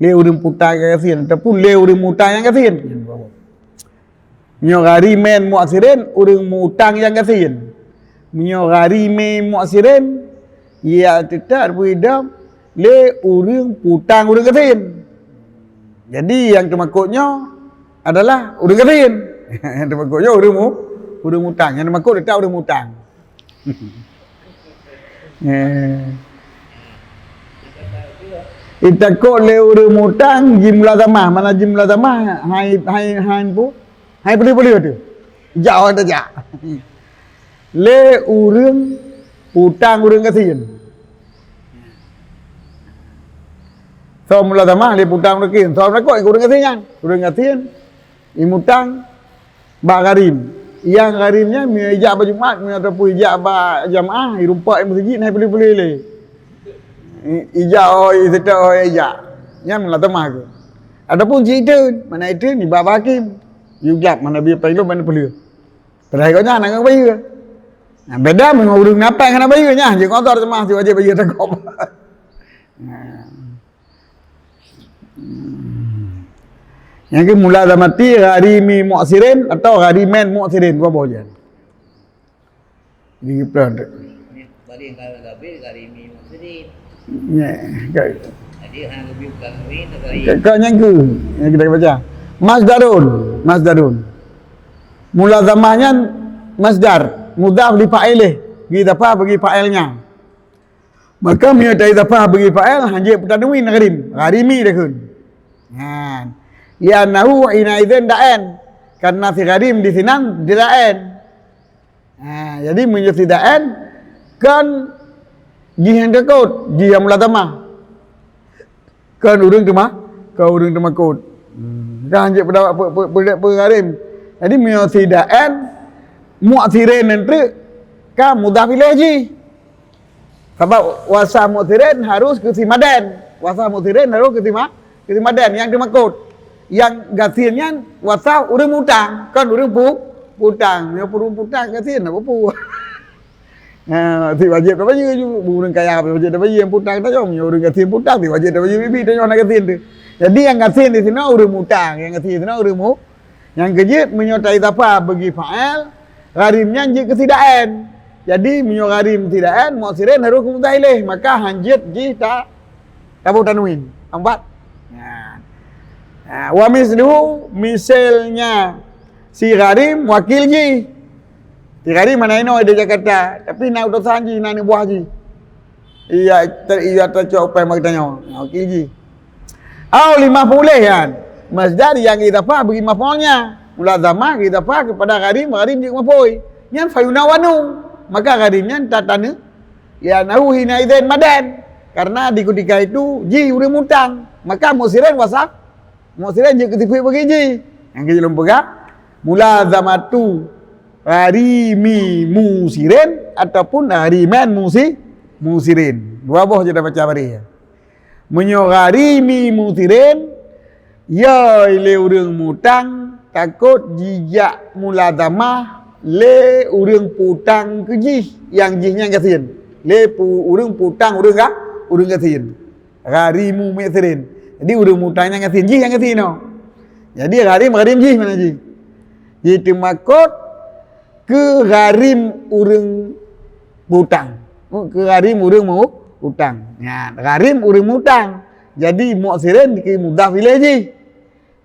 Lé ureuëng putang nyang gasien ataupun lé ureuëng mutang nyang gasien. Nyoe gharimin muksirin, ureuëng mutang nyang gasien. Meunyoe gharimin muksirin, ya teutap beuidam lé ureuëng putang ureuëng gasien. Jadi nyang teumakot nyoe adalah ureuëng gasien. Nyang teumakot nyoe ureuëng mu-, ureuëng mutang. Nyang teumakot teutap ureuëng mutang. Eh. Itakot lé ureuëng mutang jimulazamah. Mana jimulazamah? Hai, hai, hai pu-, hai peuli-peuli tu. Jak awak tajak. Lé ureuëng putang ureuëng gasien. Soe mulazamah lé putang ureuëng gasien. Soe takot ureuëng gasien nyan. Ureuëng gasien, imutang, bak gharim. Nyang gharim nyan meunyoe ijak bak Jumat, meunyoe ataupun ijak bak jamaah, irumpok i meuseujid, hai peuli-peuli lé. I-, ijak, oh, i seutôt, oh, ijak. Nyan mulazamah keuh. Ataupun cit iteun, mana iteun, iba bak hakim. Yue glab, mana bie pailom, mana peuleueh. Padahai gobnyan hana bayeue. Nah, beda meunyoe ureueng na péng hana bayeue, nyan jeuet ngon otor jamaah, si wajéb bayeue takop. Nah. Hmm. Nyang keu mulazamati gharimi mu'sirin atau gharimain mu'sirin, dua boh nyan. Jadi, pelan tu. Balik kalau lebih gharimi mu'sirin. Ya, ka-, Jadi, hana lebih bukan lebih, tapi ka-, ka nyang keu, yang kita baca. Masdarun, masdarun. Mulazamah nyan masdar, mudhaf li fa'ilih, geuidhafah bagi fa'ilnya. Maka meunyoe taidhafah bagi fa'il, hanjeuet peutanwin gharim, gharimi takheun. Nyan. Li'annahu hina idzin da'an. Karena si gharim di sinan da'an. Ha, jadi meunyoe si da'an, kan jih nyang takot, jih nyang mulazamah. Kon ureueng teuma, kon ureueng teumakot. Hmm, kan jeuet peudawat pe-, pe-, pe-, pe-, gharim. Jadi meunyoe si da'an, mu'sirin nyan treuk ka mudhaf ilaih jih. Sabab wasaf mu'sirin harus keu si madan. Wasaf mu'sirin harus keu si ma-, keu si madan nyang teumakot. Nyang gasien nyan wasaf ureueng mutang, kon ureueng pu-, putang. Meunyoe ureueng putang gasien, apa pu? Ha, si wajéb tabayeue ju, ureueng kaya wajéb tabayeue, nyang putang tanyong, meunyoe ureueng gasien putang, si wajéb tabayeue bibi tanyong hana gasien teuh. Jadi nyang gasien di sinoe ureueng mutang, nyang gasien di sinoe ureueng mu-, nyang keujeuet meunyoe taidhafah bagi fa'il, gharim nyan jeuet keu si da'an. Jadi meunyoe gharim si da'an, mu'sirin harus mudhaf ilaih, maka hanjeuet jih ta-, taboh tanwin. Nampak? Nah. Ha, wa misluhu, misalnya si gharim wakil jih. Si gharim hana inoe di Jakarta, tapi na utosan jih, na aneuk buah jih. Iya, ter-, iya tacok pai meutanyoe. Nah, wakil jih. Au li maf'ulih nyan. Masdar nyang idhafah bagi maf'ulnya. Mulazamah idhafah kepada gharim, gharim jeuet maf'ul. Nyan fayunawanu. Maka gharim nyan tatane-, li'annahu hina idzin madan. Karena di ketika itu jih ureueng mutang. Maka mu'sirin wasaf, mu'sirin jeuet keu sifeut bagi jih. Nyang keu lôn peugah, mulazamatu gharimi mu'sirin ataupun ghariman mu'si-, mu'sirin. Dua boh jeuet tabaca baréh. Meunyoe gharimi mu'sirin, ya lé ureueng mutang takot jijak mulazamah lé ureueng putang keu jih, nyang jih nyan gasien. Lé pu-, ureueng putang ureueng ga-, ureueng gasien. Gharimu mu'sirin. Jadi ureueng mutang nyan gasien, jih nyang gasien nyoe. Jadi gharim, gharim jih mana jih. Jiteumakot keu gharim ureueng mutang. Keu gharim ureueng mu-, mutang. Nyan, gharim ureueng mutang. Jadi mu'sirin keu mudhaf ilaih jih.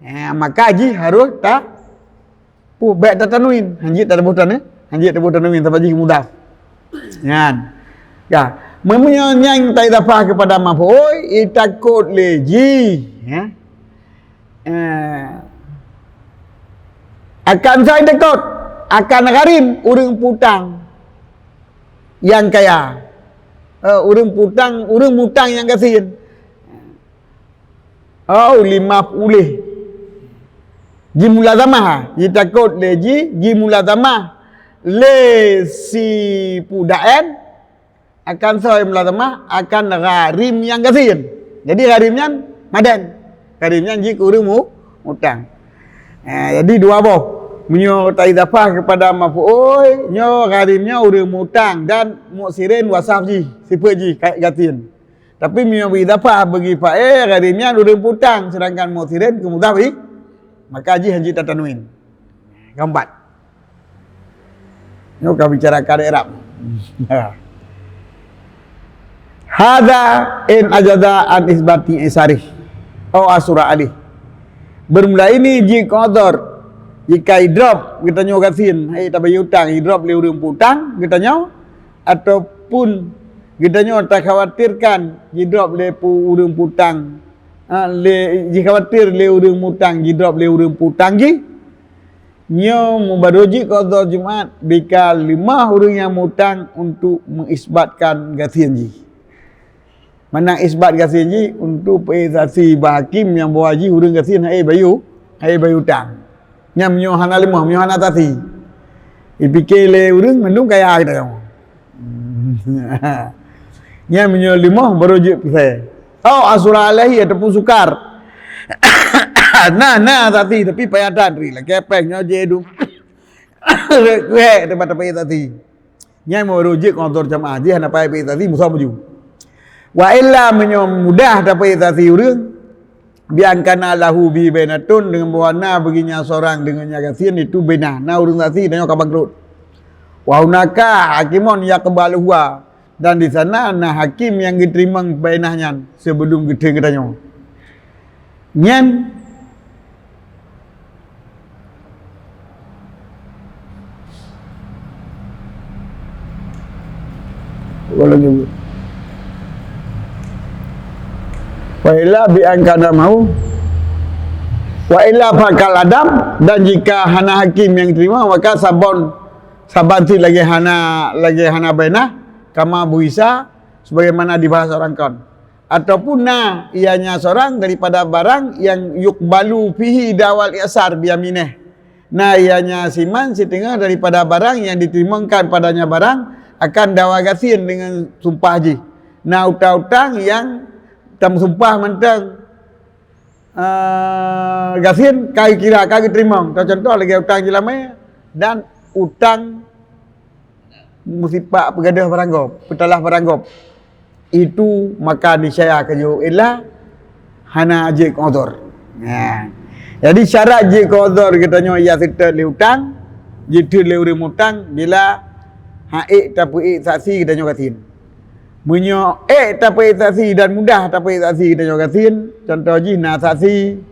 Ya, maka jih harus ta-, pu-, bèk tatanwin. Hanjeuet taboh tan-, hanjeuet taboh tanwin sabab jih mudhaf. Nyan. Ya. Meunyoe nyang taidhafah kepada maf'ul, itakot lé jih, ya. Eh, akan soe itakot, akan gharim ureueng putang nyang kaya. Eh, ureueng putang, ureueng mutang nyang gasien. Oh, li maf'ulih. Jimulazamah, jitakot lé jih, jimulazamah lé si pu da'an, akan soe mulazamah, akan gharim nyang gasien. Jadi gharim nyan madan. Gharim nyan jih keu ureueng mu-, mutang. Eh, jadi dua boh. Meunyoe taidhafah kepada maf'ul, nyoe gharim nyoe ureueng mutang dan mu'sirin wasaf jih, sifeut jih ka-, gasien. Tapi meunyoe beuidhafah bagi fa'il, gharim nyan ureueng putang, sedangkan mu'sirin keu mudhaf i-, maka jih hanjeuet tatanwin. Keempat. Nyoe ka bicara ka i'rab. Hadza in ajaza an isbati isarih au asura alih. Bermula ini jih keu udhur, jika idrob geutanyoe gasien, hai tabayeue utang, idrob lé ureueng putang geutanyoe, ataupun geutanyoe takhawatirkan jidrob lé pu-, ureueng putang, ha, lé, jikhawatir lé ureueng mutang jidrob lé ureueng putang jih, nyoe meubaroe jih qadha Jumat bika leumah ureueng nyang mutang untuk meuisbatkan gasien jih. Manang isbat gasien jih untuk peusaksi bak hakim nyang bahwa jih ureueng gasien hai bayeue, hai bayeue utang. Nyan meunyoe hana leumah, meunyoe hana saksi. Dipike lé ureuëng mandum kaya geutanyoe. Nyan meunyoe leumoh baru jeuet peusai. Au asura alaihi ataupun sukar. Nah, nah, saksi, tapi payah that ri. Lakée péng nyoe jidum. Rek kuek teuma tapeuék saksi. Nyan meunurot jeuet keu udhur jamaah, jih hana payah peuék saksi, musoh maju. Wa illa meunyoe mudah tapeuék saksi ureuëng, bi an kana lahu bihi bainatun, deungon bahwa na bagi nyan seurang deungon nyan gasien itu bainah, na ureuëng saksi, tanyoe ka bangkrot. Wa hunaka hakimun yaqbaluha, dan di sana na hakim nyang geuteurimong bainah nyan sebelum geutheun geutanyoe. Nyan wa illa bi an kana mahu, wa illa fakal adam, dan jika hana hakim nyang terima, maka sabon saban cit lagée hana, lagée hana bainah, kama buisa, sebagaimana dibahas orang kon. Ataupun na ianya seorang daripada barang yang yukbalu fihi dawal i'sar biyamineh. Na ianya siman siteungoh daripada barang yang diterimongkan padanya barang akan dawa gasien dengan sumpah jih. Na utang-utang yang tam sumpah mantong, eh, gasien ka kira ka geuteurimong. Contoh lagée utang jeulamé dan utang meusipak peugadôh barang gob, peutalah barang gob, itu maka niscaya keu jih illa hana jeuet keu udhur. Nah, jadi syarat jeuet keu udhur geutanyoe ia seutôt lé utang, jeuet lé ureuëng utang bila hana ék tapeuék saksi geutanyoe gasien. Meunyoe ék tapeuék saksi dan mudah tapeuék saksi geutanyoe gasien, contoh jih na saksi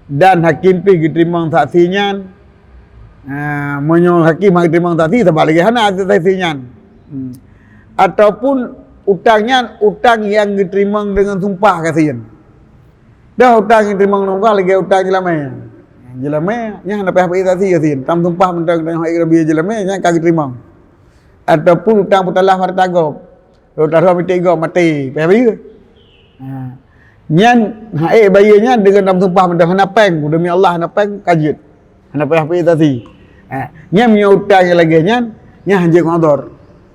dan hakim pih geuteurimong saksi nyan, Ha, meunyoe hakim hana teurimong saksi, sabab lagée hana saksi nyan. Hmm. Ataupun utang nyan utang nyang geuteurimong deungon sumpah gasien. Dah utang nyang teurimong sumpah lagée utang jeulamé. Jeulamé nyan hana payah peuék saksi gasien. Tam sumpah mantong teurimong ék rabia jeulamé nyan ka geuteurimong. Ataupun utang peutalah hareuta gob. Lôn taroh miték gob maté, payah bayeue. Ha. Nyan hana ék bayeue nyan deungon tam sumpah mantong hana péng, demi Allah hana péng ka jeuet. Hana payah peuék saksi. Ha. Nyan meunyoe utang nyang lagée nyan, nyan hanjeuet ngon udhur.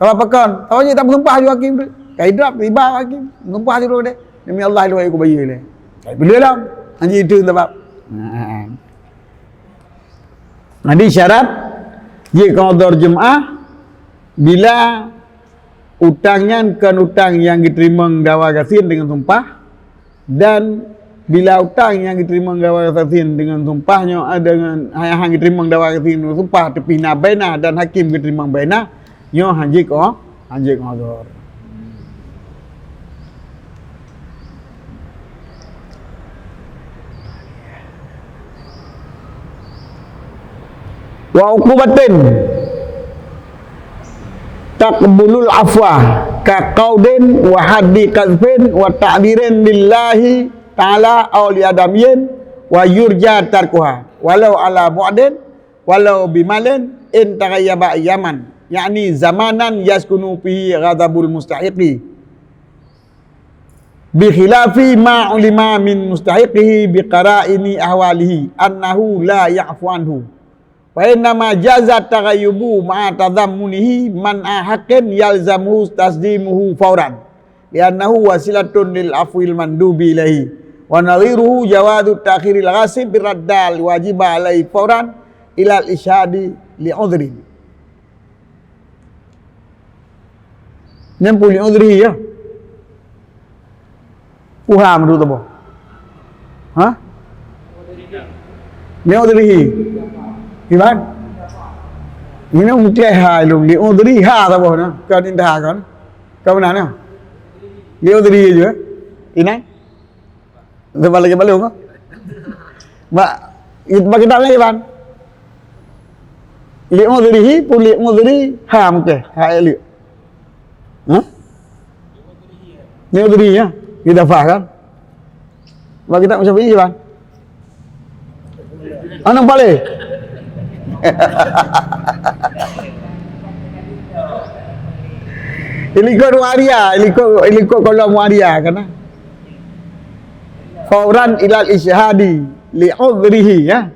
Sabab pakon? Sabab jih tam sumpah ju hakim tu. Ka idrop riba hakim. Sumpah ju deh. Demi Allah lôn ék bayeue lé. Ka peuleueh lom. Hanjeuet itu sabab. Ha. Jadi syarat jeuet keu udhur jeumaah bila utang nyan kon utang nyang geuteurimong dawa gasien deungon sumpah, dan bila utang nyang geuteurimong dawa gasien deungon sumpah nyoe, eh, deungon hana geuteurimong dawa gasien deungon sumpah, tapi na bainah dan hakim geuteurimong bainah, nyoe hanjeuet keu, hanjeuet keu udhur. Wa uqubatin taqbulul afwa ka qaudin wa haddi qazfin wa ta'dirin lillahi ta'ala aw li adamiyin wa yurja tarkuha walau ala bu'din walau bimalin in taghayyaba ayyaman, yakni zamanan yaskunu fihi ghadabul mustahiqi. Bi khilafi ma ulima min mustahiqihi bi qara'ini ahwalihi annahu la ya'fu anhu. Wa innama jaza taghayyubu ma'a tadammunihi man'a haqqin yalzamuhu tasdimuhu fauran. Li'annahu wasilatun lil afwil mandubi ilaihi. Wa nadhiruhu jawazu ta'khiril ghasib bi raddal wajiba alaihi fauran ilal isyhadi li udhrin. Nyan pun li udhrihi ya. Puha meunurot taboh. Ha? Li udhrihi. Iban? Ini mungkin ha ilung li udhriha taboh na. Kan indah kan? Kau mana na? Li udhrihi je. Inan? Lepas lagi balong ah. Mak, it bagi tak lagi ban. Li udhrihi pun li udhriha mungkin. Ha, li. Ha? Li udhrihi ya. Kita faham kan? Bagi tak macam ni ban. Anak balik. Ilikot waria, ilikot, ilikot kolom waria kan? Fauran ilal isyhadi li udhrihi ya.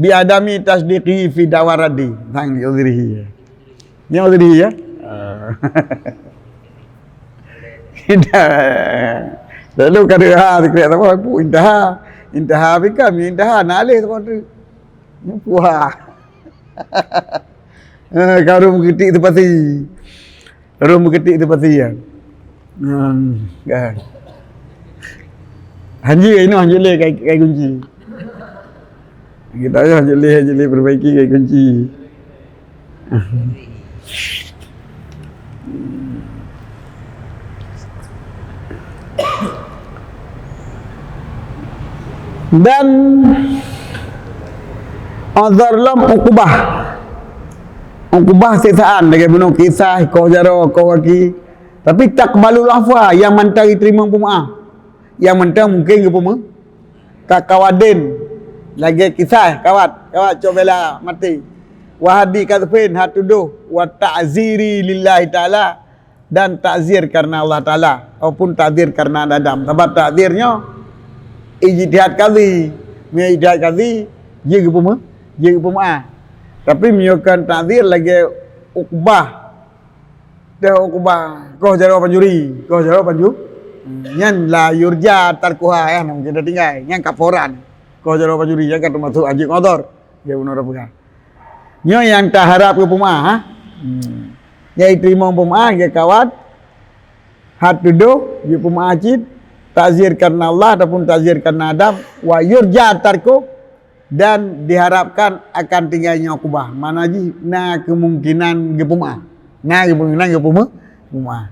Bi adami tasdiqi fi da'wa raddi. Sang li uzrihi. Ni uzrihi ya? Ah. Indah. Lalu kada ha sikret apa pun intaha. Intaha bikam intaha nalih tu tu. Puah. Eh, karu meuketik tepasi. Rhom beuketik teupasian. Hmm, kan. Hanjeuet inoe, hanjeuet lé kai, kai kunci. Kita nyoe hanjeuet lé, hanjeuet lé perbaiki kai kunci. Dan uzur lom uqubah. Uqubah sisaan lagèe bunoe kisah, koh jaroe, koh gaki. Tapi taqbalul afwa, nyang mantong jiteurimong peumeu'ah. Nyang mantong mungken geupeumeu-, ka kawat dèn. Lagèe kisah, kawat, kawat cok bela maté. Wa haddi qadzfin, hat tudoh, wa ta'ziri lillahi ta'ala, dan takzir karena Allah Taala, ataupun takzir karena adam. Sabab takzir nyoe ijtihad kadhi. Meunyoe ijtihad kadhi, jeuet geupeumeu-, jeuet geupeumeu'ah. Tapi meunyoe kon takzir lagèe uqbah, dah uqbah, koh jaroe pancuri, koh jaroe pancu-, nyan la yurja tarkuha, ya, mungken dah tinggai. Nyan kafaran. Koh jaroe pancuri, nyan ka teumasuk hanjeuet ngodor. Ya, bunoe dah peugah. Nyoe nyang taharab keu peumeu'ah, ha? Hmm. Nyang jiteurimong peumeu'ah, geukawat, hat tudoh, jeuet peumeu'ah cit, takzir karena Allah ataupun takzir karena adam, wa yurja tarku, dan diharapkan akan tinggai nyoe kubah. Makna jih, na kemungkinan geupeumeu'ah. Na kemungkinan geupeumeu-, peumeu'ah.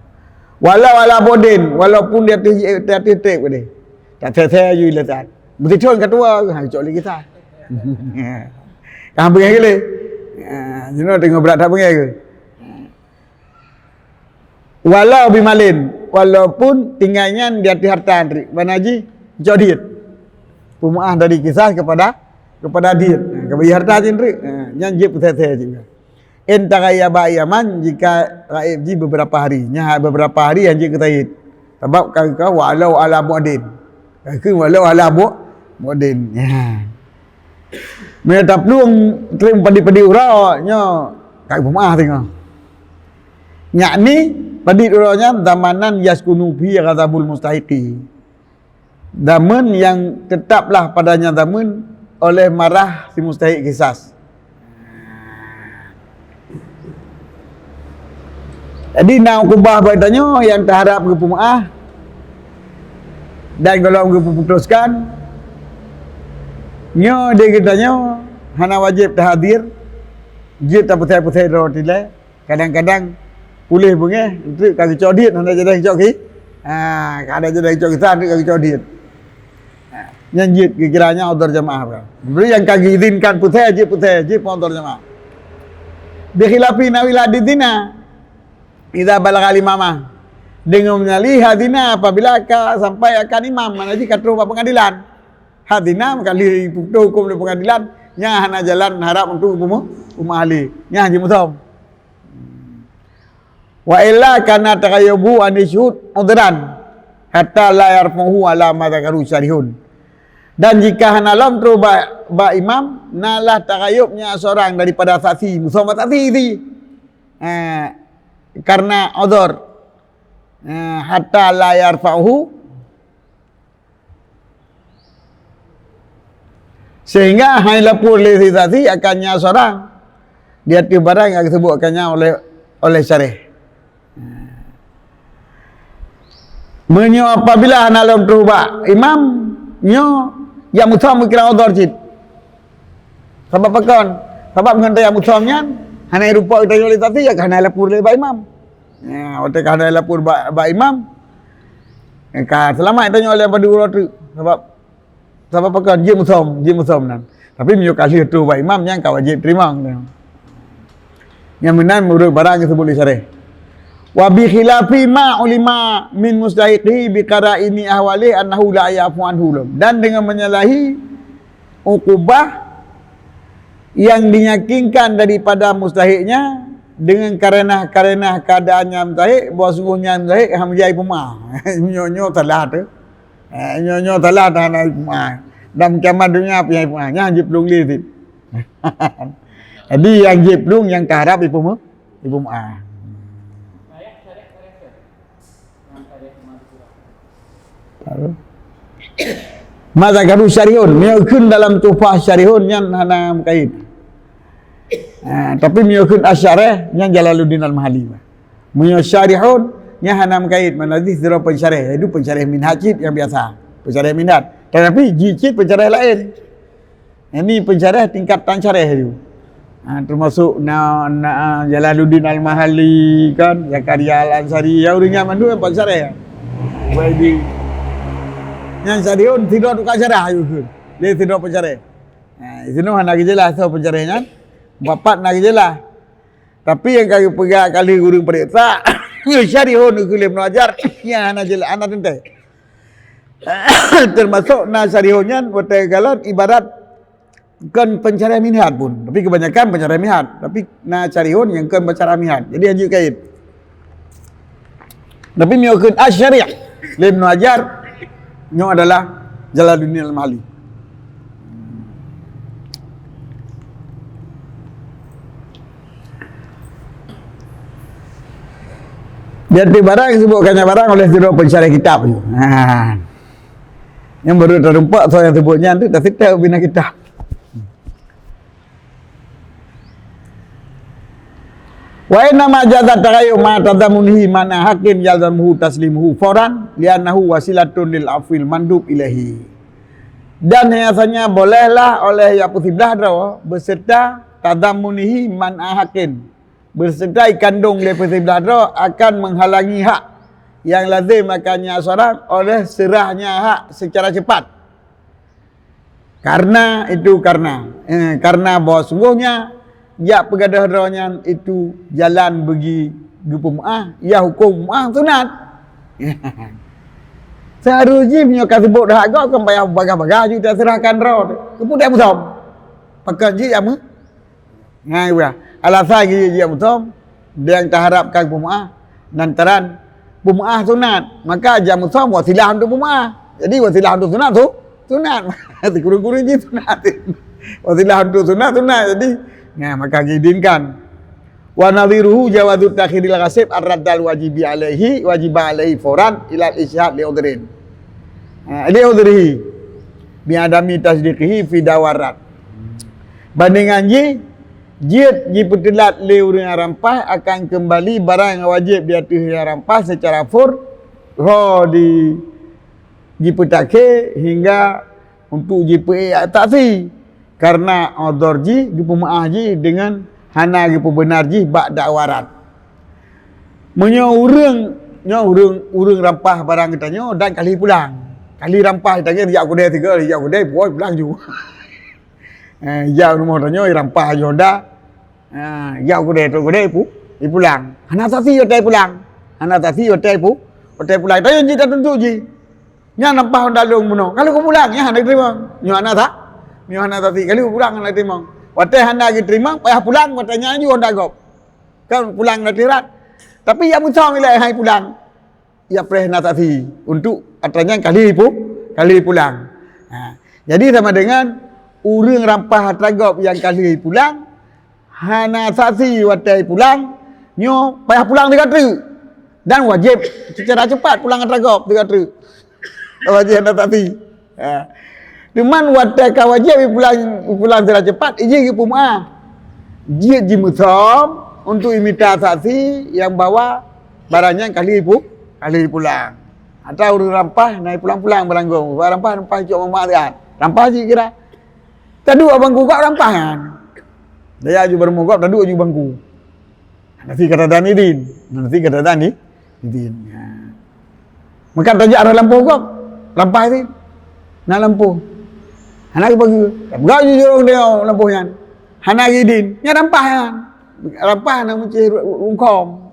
Walau ala bu'din, walaupun di ateueh, di ateueh trép keudeh. Tak sesé ju ilatan. Meusichon ka tuwoe, ha, cok lé kisah. Ka beungèh lé. Ha, jinoe teungoh brat that beungèh keu. Walau bimalin, walaupun tinggai nyan di ateueh harta treuk, makna jih cok diet. Peumeu'ah dari kisah kepada, kepada diet. Ha, keubah harta jih treuk. Ha, nyan jeuet peusèsè jih. In taghayyaba ayyaman, jika gaib jih beberapa hari. Nyan beberapa hari hanjeuet keu said. Sabab ka, ka walau ala bu'din. Ka keu walau ala bu-, bu'din. Ya. Meunyoe taplueng treuk padit-padit uroe, nyoe ka peumeu'ah teungoh. Yakni padit uroe nyan zamanan yaskunu fi ghadabul mustahiqi. Zaman yang tetaplah padanya zaman oleh marah si mustahiq kisas. Jadi, na ukubah bak tanyoe nyang taharab geupeumeu'ah dan gohlom geupeuputuskan, nyoe di geutanyoe hana wajéb tahadir, jeuet tapeusai-peusai droe tilai. Kadang-kadang puléh beungèh, enteuk ka geucok diet, hana jadeh geucok ki-, ha, ka hana jadeh geucok kisah, enteuk ka geucok diet. Ha, nyan jeuet geukira nyan udhur jamaah. Bri nyang ka geuizinkan peusai, jeuet peusai, jeuet peuudhur jamaah. Bi khilafi nawi la di zina. Idza balagha al-imamah. Deungon meunyoe had zina apabila ka sampai akan imam, makna jih ka troh bak pengadilan. Had zina maka lheueh iputoh huköm lé pengadilan, nyan hana jalan harab untuk peumeu'ah lé. Nyan jimeusom. Wa illa kana taghayyubu an syuhud udhran hatta la yarfa'uhu ala ma dzakaru syarihun. Dan jika hana lom troh bak, bak imam, na lah taghayyub nyan seorang daripada saksi, meusom bak saksi di. Eh, karena udhur. Eh, hatta la yarfa'uhu, sehingga han ilapor lé si saksi akan nyan seorang di ateueh barang nyang geuseubuet akan nyan oleh, oleh syarih. Meunyoe apabila hana lom troh bak imam, nyoe nyang meusom geukira udhur cit. Sabab pakon? Sabab ngon nyang meusom nyan hana rupa geutanyoe lé saksi, ya ka hana ilapor lé bak imam. Ya, watèe ka hana ilapor bak, bak imam, ka seulamat tanyoe lé padum uroe teuk. Sabab Sabab pakon? Jeuet meusom, jeuet meusom nan. Tapi meunyoe ka lheueh troh bak imam, nyan ka wajéb teurimong. Nyang meunan meunurot barang nyang geuseubuet lé syarih. Wa bi khilafi ma ulima min mustahiqihi bi qara'ini ahwalihi annahu la ya'fu anhu. Dan dengan menyalahi ukubah yang diyakinkan daripada mustahiqnya dengan karenah-karenah keadaannya mustahiq, bahwa sungguhnya mustahiq, han meujadi peumeu'ah. Nyoe, nyoe salah tu. Eh, nyoe, nyoe salah dah na peumeu'ah. Dan kiamat dunia pih peumeu'ah. Nyan jiplueng lé cit. Jadi nyang jieb plueng nyang teuharab ipeumeu-, ipeumeu'ah. Ma dzakarahu syarihun, meunyoe kheun dalam Tuhfah syarihun nyan hana meukaid. Ha, tapi meunyoe kheun asy-syarih nyan Jalaluddin Al-Mahalli. Meunyoe syarihun nyan hana meukaid, makna jih sidroe peusyarih, yaitu peusyarih minhaj cit nyang biasa, peusyarih minhaj. Tetapi jih cit peusyarih laén. Ini peusyarih tingkat tan syarih tu. Ha, termasuk na, na Jalaluddin Al-Mahalli kan, Zakaria Al-Ansari, ya ureueng nyan mandum peusyarih. Jadi nyang syarihun sidroe tukang syarah ayue kheun. Lé sidroe peusyarih. Ha, di sinoe hana geujeulaih soe peusyarih nyan. Bapak na geujeulaih. Tapi nyang ka geupeugah kali ureueng peuriksa, syarihun keu lé Ibnu Hajar, nyan hana jeulaih, hana teuntèe. Termasuk na syarihun nyan watèe geukalon ibarat kon peusyarah minhaj pun, tapi kebanyakan peusyarah minhaj, tapi na syarihun nyang kon peusyarah minhaj. Jadi hana jeuet kait. Tapi meunyoe kheun asy-syarih lé Ibnu Hajar, nyoe adalah Jalaluddin Al-Mahalli. Di ateueh barang disebutkan nyan barang oleh sidroe peusyarah kitab tu. Ha. Nyang baru teurumpok soe nyang sebut nyan tu, dah sitai ubina kitab. Wa innama jaza taghayyur ma tadammunihi ma'na haqqin yalzamuhu taslimuhu fauran li'annahu wasilatun lil afwil mandub ilaihi. Dan hanya saja bolehlah oleh nyang peusiblah droe beserta tadammunihi ma'na haqqin, beserta ikandong lé peusiblah droe akan menghalangi hak yang lazim akan nyan seorang oleh seurahnya hak secara cepat. Karena itu, karena, eh, karena bahwa sungguhnya jak peugadôh droe nyan itu jalan beugi geupeumeu'ah, ya huköm meu'ah sunat. Seharusnya meunyoe ka sibok dah agak kan payah bagah-bagah ju taseurahkan droe. Keupeue dak musöm? Pakon jih ya meu? Ngai wah. Alasan jih ya musöm, nyang taharapkan peumeu'ah, nan taran peumeu'ah sunat. Maka jak musöm wasilah untuk peumeu'ah. Jadi wasilah untuk sunat tu sunat. Sikureueng-kureueng jih sunat. Wasilah untuk sunat, sunat. Jadi, nah, maka diizinkan. Wa nadhiruhu jawazu ta'khiril ghasib ar-raddal wajibi alaihi, wajiba alaihi fauran ilal isyhad li udhrin. Ha, li udhrihi bi adami tasdiqihi fi dawarat. Bandingan jih, jeuet jipeuteulat lé ureueng nyang rampah akan keumbali barang nyang wajéb di ateueh nyang rampah seucara fur, ho di, jipeutakhé hingga untuk jipeuék saksi, karena udhur jih, geupeumeu'ah jih deungon hana geupeubeunar jih bak dawarat. Meunyoe ureueng, nyoe ureueng, ureueng rampah barang geutanyoe dan ka lheueh pulang. Ka lheueh rampah, tangieng jak keudè sigoe, jak keudè, puwoe pulang ju. Eh, jak rumoh tanyoe rampah ju honda. Ha, jak keudè, trok keudè ipu-, ipulang. Hana saksi watèe pulang. Hana saksi watèe pu-, watèe pulang. Tanyoe jih tatuntuk jih. Nyan rampah honda lôn bunoe. Ka lheueh pulang, nyan hana teurimong. Nyoe hana sa-, nyoe hana saksi. Ka lheueh pulang hana teurimong. Watèe hana geuteurimong, payah pulang, watèe nyan ju honda gob. Kan pulang na tirat. Tapi jak musöm ilèe hai pulang. Jak preh na saksi untuk atra nyan ka lheueh pu-, ka lheueh pulang. Ha. Jadi sama dengan ureueng rampah atra gob nyang ka lheueh pulang, hana saksi watèe pulang, nyoe payah pulang sigoe treuk. Dan wajéb secara cepat pulang atra gob sigoe treuk. Wajéb hana saksi. Ha. Cuman watèe ka wajéb pulang, pulang secara cepat, jih geupeumeu'ah. Jeuet jimusöm untuk imita saksi nyang bahwa barang nyan ka lheueh pu-, ka lheueh pulang. Atra ureueng rampah na pulang-pulang barang gob. Rampah, rampah cok mamak siat. Rampah jih kira. Taduek bangku gob rampah nyan. Daya ju barang gob taduek ju bangku. Nanti kata dan idin. Nanti kata dan i-, idin. Ha. Maka tajak arah lampôh gob. Rampah idin. Na lampôh. Hana geupageue. Peugah ju jurông deungon lampôh nyan. Hana geuidin. Nyan rampah nyan. Rampah na meucéh ru-, rungkông.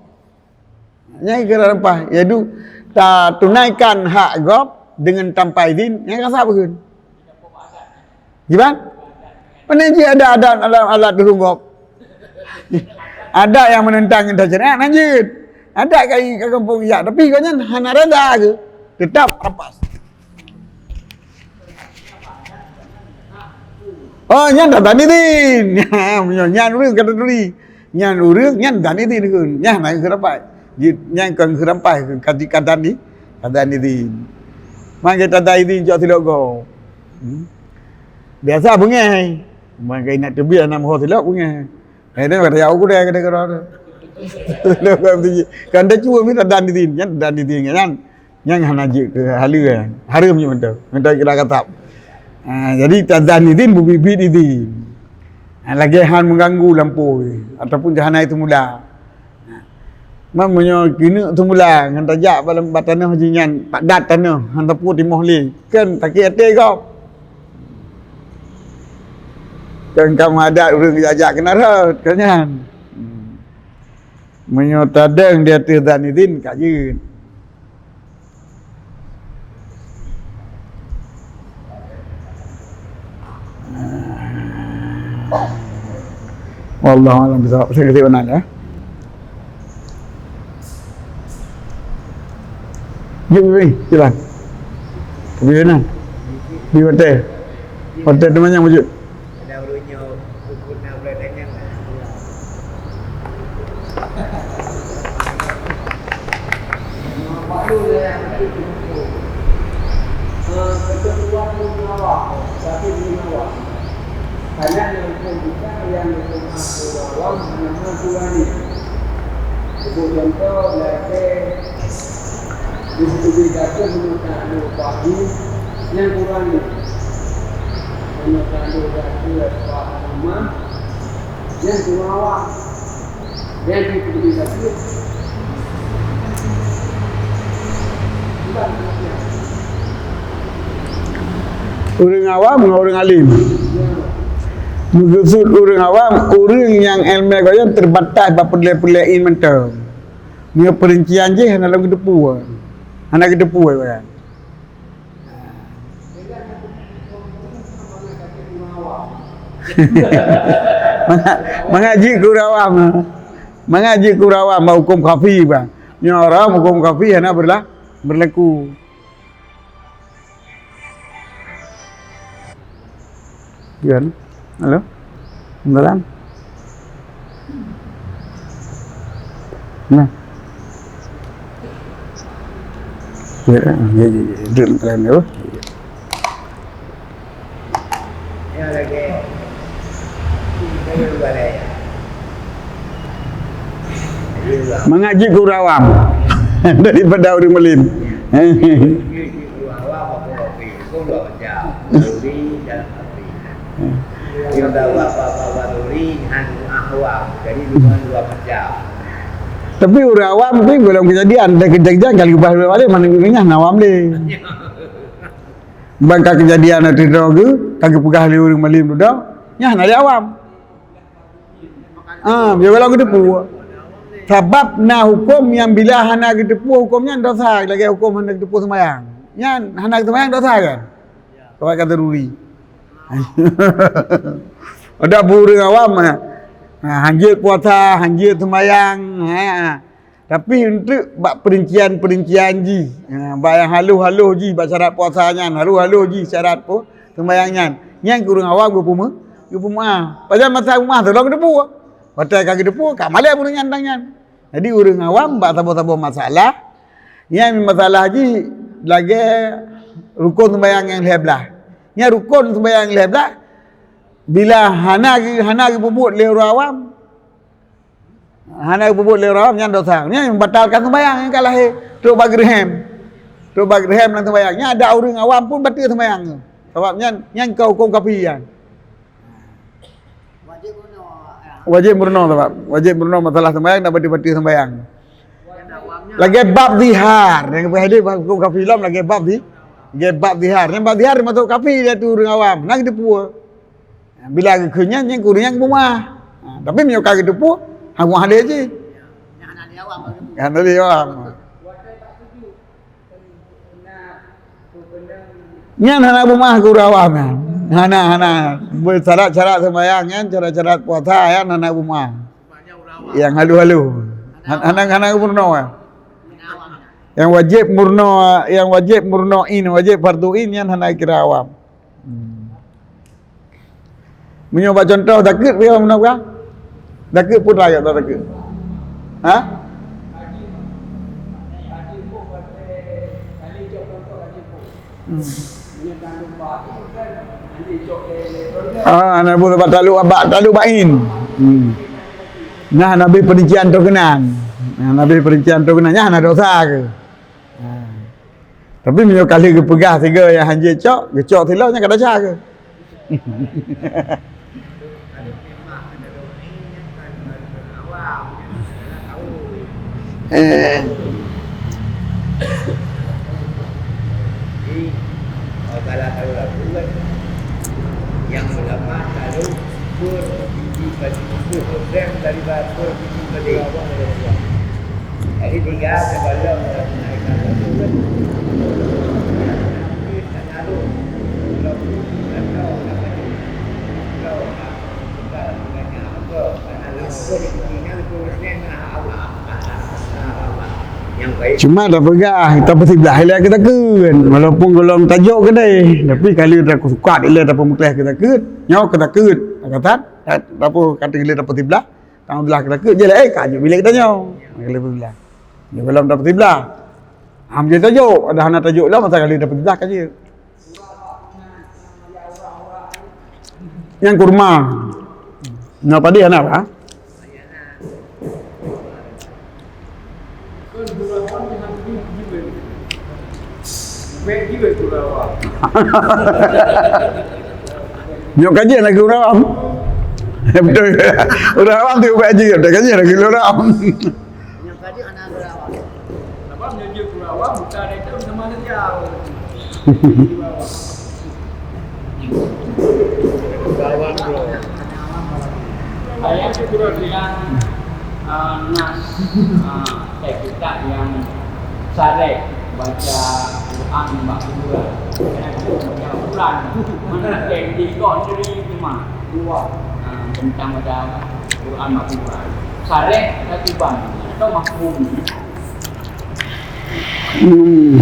Nyan kira rampah. Yaitu tatunaikan hak gob deungon tanpa idin. Nyan ka sah pakon. Jiban? Pane jih adat-adat alat, alat durung gob. Adat nyang menentang ngon syariat, na jeuet. Adat ka i-, ka gampông ijak, tapi gobnyan hana reda keu. Tetap rampas. Oh, nyan tazan idin. Meunyoe nyan ureueng ka taturi. Nyan ureueng, nyan tazan idin kheun. Nyan hana keurampai. Jeuet nyan kon keurampai, ka, ka tazan i-, tazan idin. Mangke tazan idin cok silop gob. Hmm. Biasa beungèh. Mangke ingat teubiet na meuho silop beungèh. Eh, dia kata, "Ya, aku dah, kata, kata, kata." Kan dah cuba minta tazan idin, nyan tazan idin, nyan. Nyang hana jeuet keu haleue, hareuem jeuet mantong. Mantong kira katab. Ha, jadi tazan idin beubiet-biet idin. Ha, lagèe han meuganggu lampôh ataupun hana teumula. Ha. Man meunyoe keuneuk teumula ngon tajak bak, bak tanoh jih nyan, padat tanoh, han tapue timoh lé, kan sakét até gob. Kan ka meuadat ureueng jak-jak keunan rhot, kan nyan. Hmm. Meunyoe tadong di ateueh tazan idin, ka jeuet. Wallahu a'lam bishawab. Saya kasih benar ya. Jom, jom, jalan. Pergi mana? Pergi hotel. Hotel tu banyak wujud. Hana nyang phôn buta nyang geupeumaha keu awam hana meutuwani. Seubuet cuntoh, lagèe di seukubi gaseuh meunyoe taklok bak nyoe, nyan kurang nyoe. Meunyoe taklok gaseuh bak rumah, nyan kurang awam. Ureueng awam ngon ureueng alim. Meukeusut ureueng awam, ureueng nyang ileumèe gobnyan teubatas bak peureulèe-peureulèe ilmu mantong. Meunyoe peurincian jih hana lom geuteupeue. Hana geuteupeue gobnyan. Mangat, mangat jeuet keu ureueng awam. Mangat jeuet keu ureueng awam bak hukôm khafi, bang. Nyoe haram, hukôm khafi hana beurla-, beurlaku. Kan? Halo? Beneran? Nah. Ya, ya, ya, ya. Duduk dalam dia, oh. Mangat jeuet keu ureueng awam daripada ureueng malim. Tapi ureueng awam tu golom keujadian, dan keujadian kali ubah dua balik, mana geuh nyan awam lé. Ban ka keujadian ateueh droe geuh, ka geupeugah lé ureueng malim dudoe, nyan hana lé awam. Ah, biar golom geuteupeue. Sabab na hukôm nyang bila hana geuteupeue hukôm nyan dosa, lagèe hukôm hana geuteupeue seumayang. Nyan hana geuseumayang dosa kan? Kawat ka daruri. Ada ureueng awam, ha, hanjeuet puasa, hanjeuet seumayang, ha. Tapi untuk bak perincian-perincian jih, ha, bak nyang halôh-halôh jih, bak syarat puasa nyan, halôh-halôh jih syarat pu-, seumayang nyan. Nyan keu ureueng awam geupeume-, geupeumaah. Padahai masa geupeumaah tolong geuteupeue. Watèe ka geuteupeue, ka malèe ureueng nyan tang nyan. Jadi ureueng awam bak saboh-saboh masalah, nyan masalah jih lagèe rukon seumayang nyang lhèe blaih. Nyan rukon seumayang lhèe blaih, bila hana geu-, hana geupeubuet lé ureueng awam, hana geupeubuet lé ureueng awam, nyan dosa. Nyan batalkan seumayang nyang ka lahé. Trok bak geureuhem. Trok bak geureuhem lam seumayang. Nyan ada ureueng awam pun bateue seumayang. Sabab nyan, nyan ka hukôm kafi nyan. Wajéb meurunoe, sabab wajéb meurunoe masalah seumayang dan bateue-bateue seumayang. Lagèe bab zihar, nyang geupeugah lé bab hukôm kafi lom lagèe bab zi-, lagèe bab zihar. Nyang bab zihar teumasok kafi, yaitu ureueng awam. Na geuteupeue. Bila geukheun nyan, nyan keu ureueng nyang geupeumaah. Ha, tapi meunyoe ka geuteupeue, ha, meuahlé jih. Hana lé awam. Nyan hana geupeumaah keu ureueng awam nyan. Hana, hana. Beusyarat-syarat seumayang nyan, syarat-syarat puasa nyan hana geupeumaah. Nyang halôh-halôh. Han-, hana, hana geupeurunoe. Nyang wajéb meurunoe, nyang wajéb meurunoe ain, wajéb fardhu ain nyan hana kira awam. Hmm. Meunyoe bak contoh zakeuet, peue meunoe peugah? Zakeuet peue rakyat tak zakeuet? Ha? Hmm. Ah, na bu sebab talu abak, talu bain. Hmm. Nah, nabi perincian tu keunan. Nah, nabi perincian tu keunan. Nyan na dosa ke? Ha. Tapi meunyoe kali geupeugah sigoe nyang hanjeuet cok, geucok siloe nyang ka desya keuh. Eh. Jadi, kalau tahu lagu kan, yang ulama selalu berbiji baju, berpegang daripada berbiji baju. Jadi, tiga sebelum menaikkan baju kan, Cuma tapeugah, tapeusiblah ilée keutakeuen. Walaupun gohlom tajok keudeh, tapi kali takusukat ilée tapeumutéh keutakeuen, nyoe keutakeuen. Kata, tapeugah kata ilée tapeusiblah, tapeusiblah keutakeuen, jeuet lé, eh, ka jeuet bilék tanyoe. Kali tapeusiblah. Nyoe gohlom tapeusiblah. Ham jeuet tajok, ada hana tajok lom, masa kali tapeusiblah ka jeuet. Nyang kurma. Nyoe padé hana, bah? Nyoe kaji lagi ureueng awam. Betul. Ureueng awam tu ubak jeuet, kaji lagi ureueng awam. Nyang ka jeuet hana geura awak. Sabab meunyoe jeuet geura awak, buta dan itam sama saja. Ayat syukur bilang, ah, nas, ah, teks kitab yang syarah baca Quran bak kuburan. Baca Quran. Mana ada yang di kau sendiri cuma dua, ah, tentang baca Quran bak kuburan. Syarah dan tiban atau mafhum. Hmm.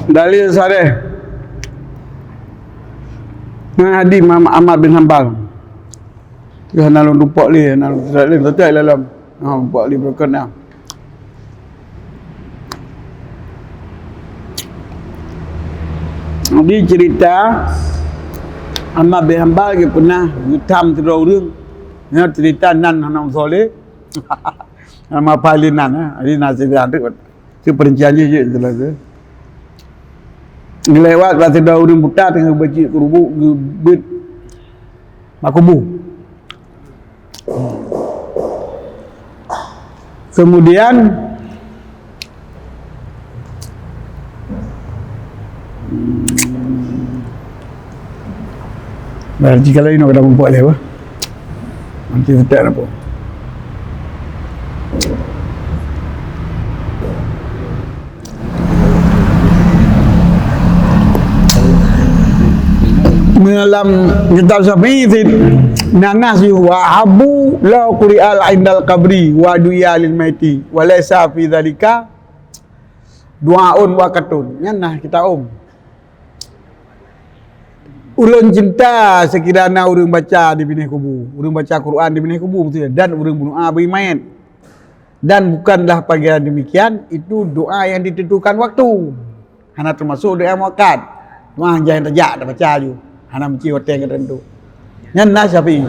Dalil sareh ngon hadis Imam Ahmad bin Hanbal. Hana lôn tumpok lé, hana lôn tumpok lé, tumpok lé dalam. Ha, tumpok lé berkat dah. Jadi cerita Ahmad bin Hanbal geupeunah geutam sidroe ureueng. Nyan cerita nan hana meusoleh. Nama paling nan, ha. Jadi nan cerita tu, tu perincian je, je jelas tu. Geulewat bak sidroe ureueng buta teungoh beucit keurubuk geubeuet bak kubu. Kemudian, berarti kalau inoe kada mumpok lé apa? Nanti setak apa? Dalam kitab Syafi'i cit, "Nanas yuh wa habu la quri'al indal qabri wa du'a lil maiti wa laisa fi dzalika du'aun wa katun." Nyan nah kita om. Ulôn cinta sekira na ureueng baca di binéh kubu, ureueng baca Quran di binéh kubu, maksudnya, dan ureueng bunoe bri manyét. Dan bukanlah panggilan demikian, itu doa yang ditentukan waktu. Hana termasuk doa muakkad. Doa nyang tajak tabaca ju. Hana meuci watée nyang tertentu. Nyan na Syafi'i.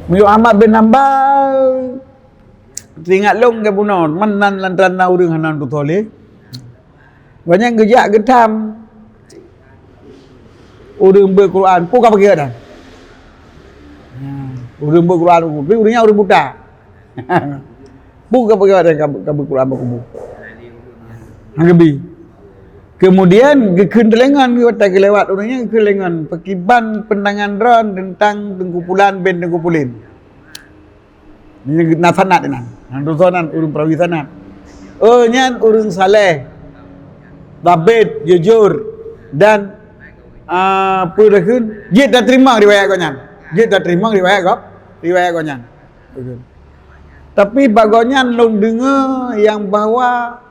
Meunyoe Ahmad bin Hanbal, teuingat lôn geubunoe, man nan lantaran na ureueng hana tutoe lé. Gobnyan geujak geutam. Ureueng beuet Quran, peue ka peugah dan? Ureueng beuet Quran, ureueng nyan ureueng buta. Peue ka peugah dan ka, ka beuet Quran bak kubu? Hana geubi. Kemudian geukheun teulengon, watée geulewat ureueng nyan geukheun teulengon, "Peukiban peundangan droe teuntang Teungku Pulan bin Teungku Pulan?" Nyan na sanad nyan. Nyan tulisan nyan ureueng perawi sanad. Oh, nyan ureueng saleh, zabet, jujur, dan, ah, peue lagée jeuet tateurimong riwayat gobnyan. Jeuet tateurimong riwayat gob, riwayat gobnyan. Tapi bak gobnyan lôn deungoe nyang bahwa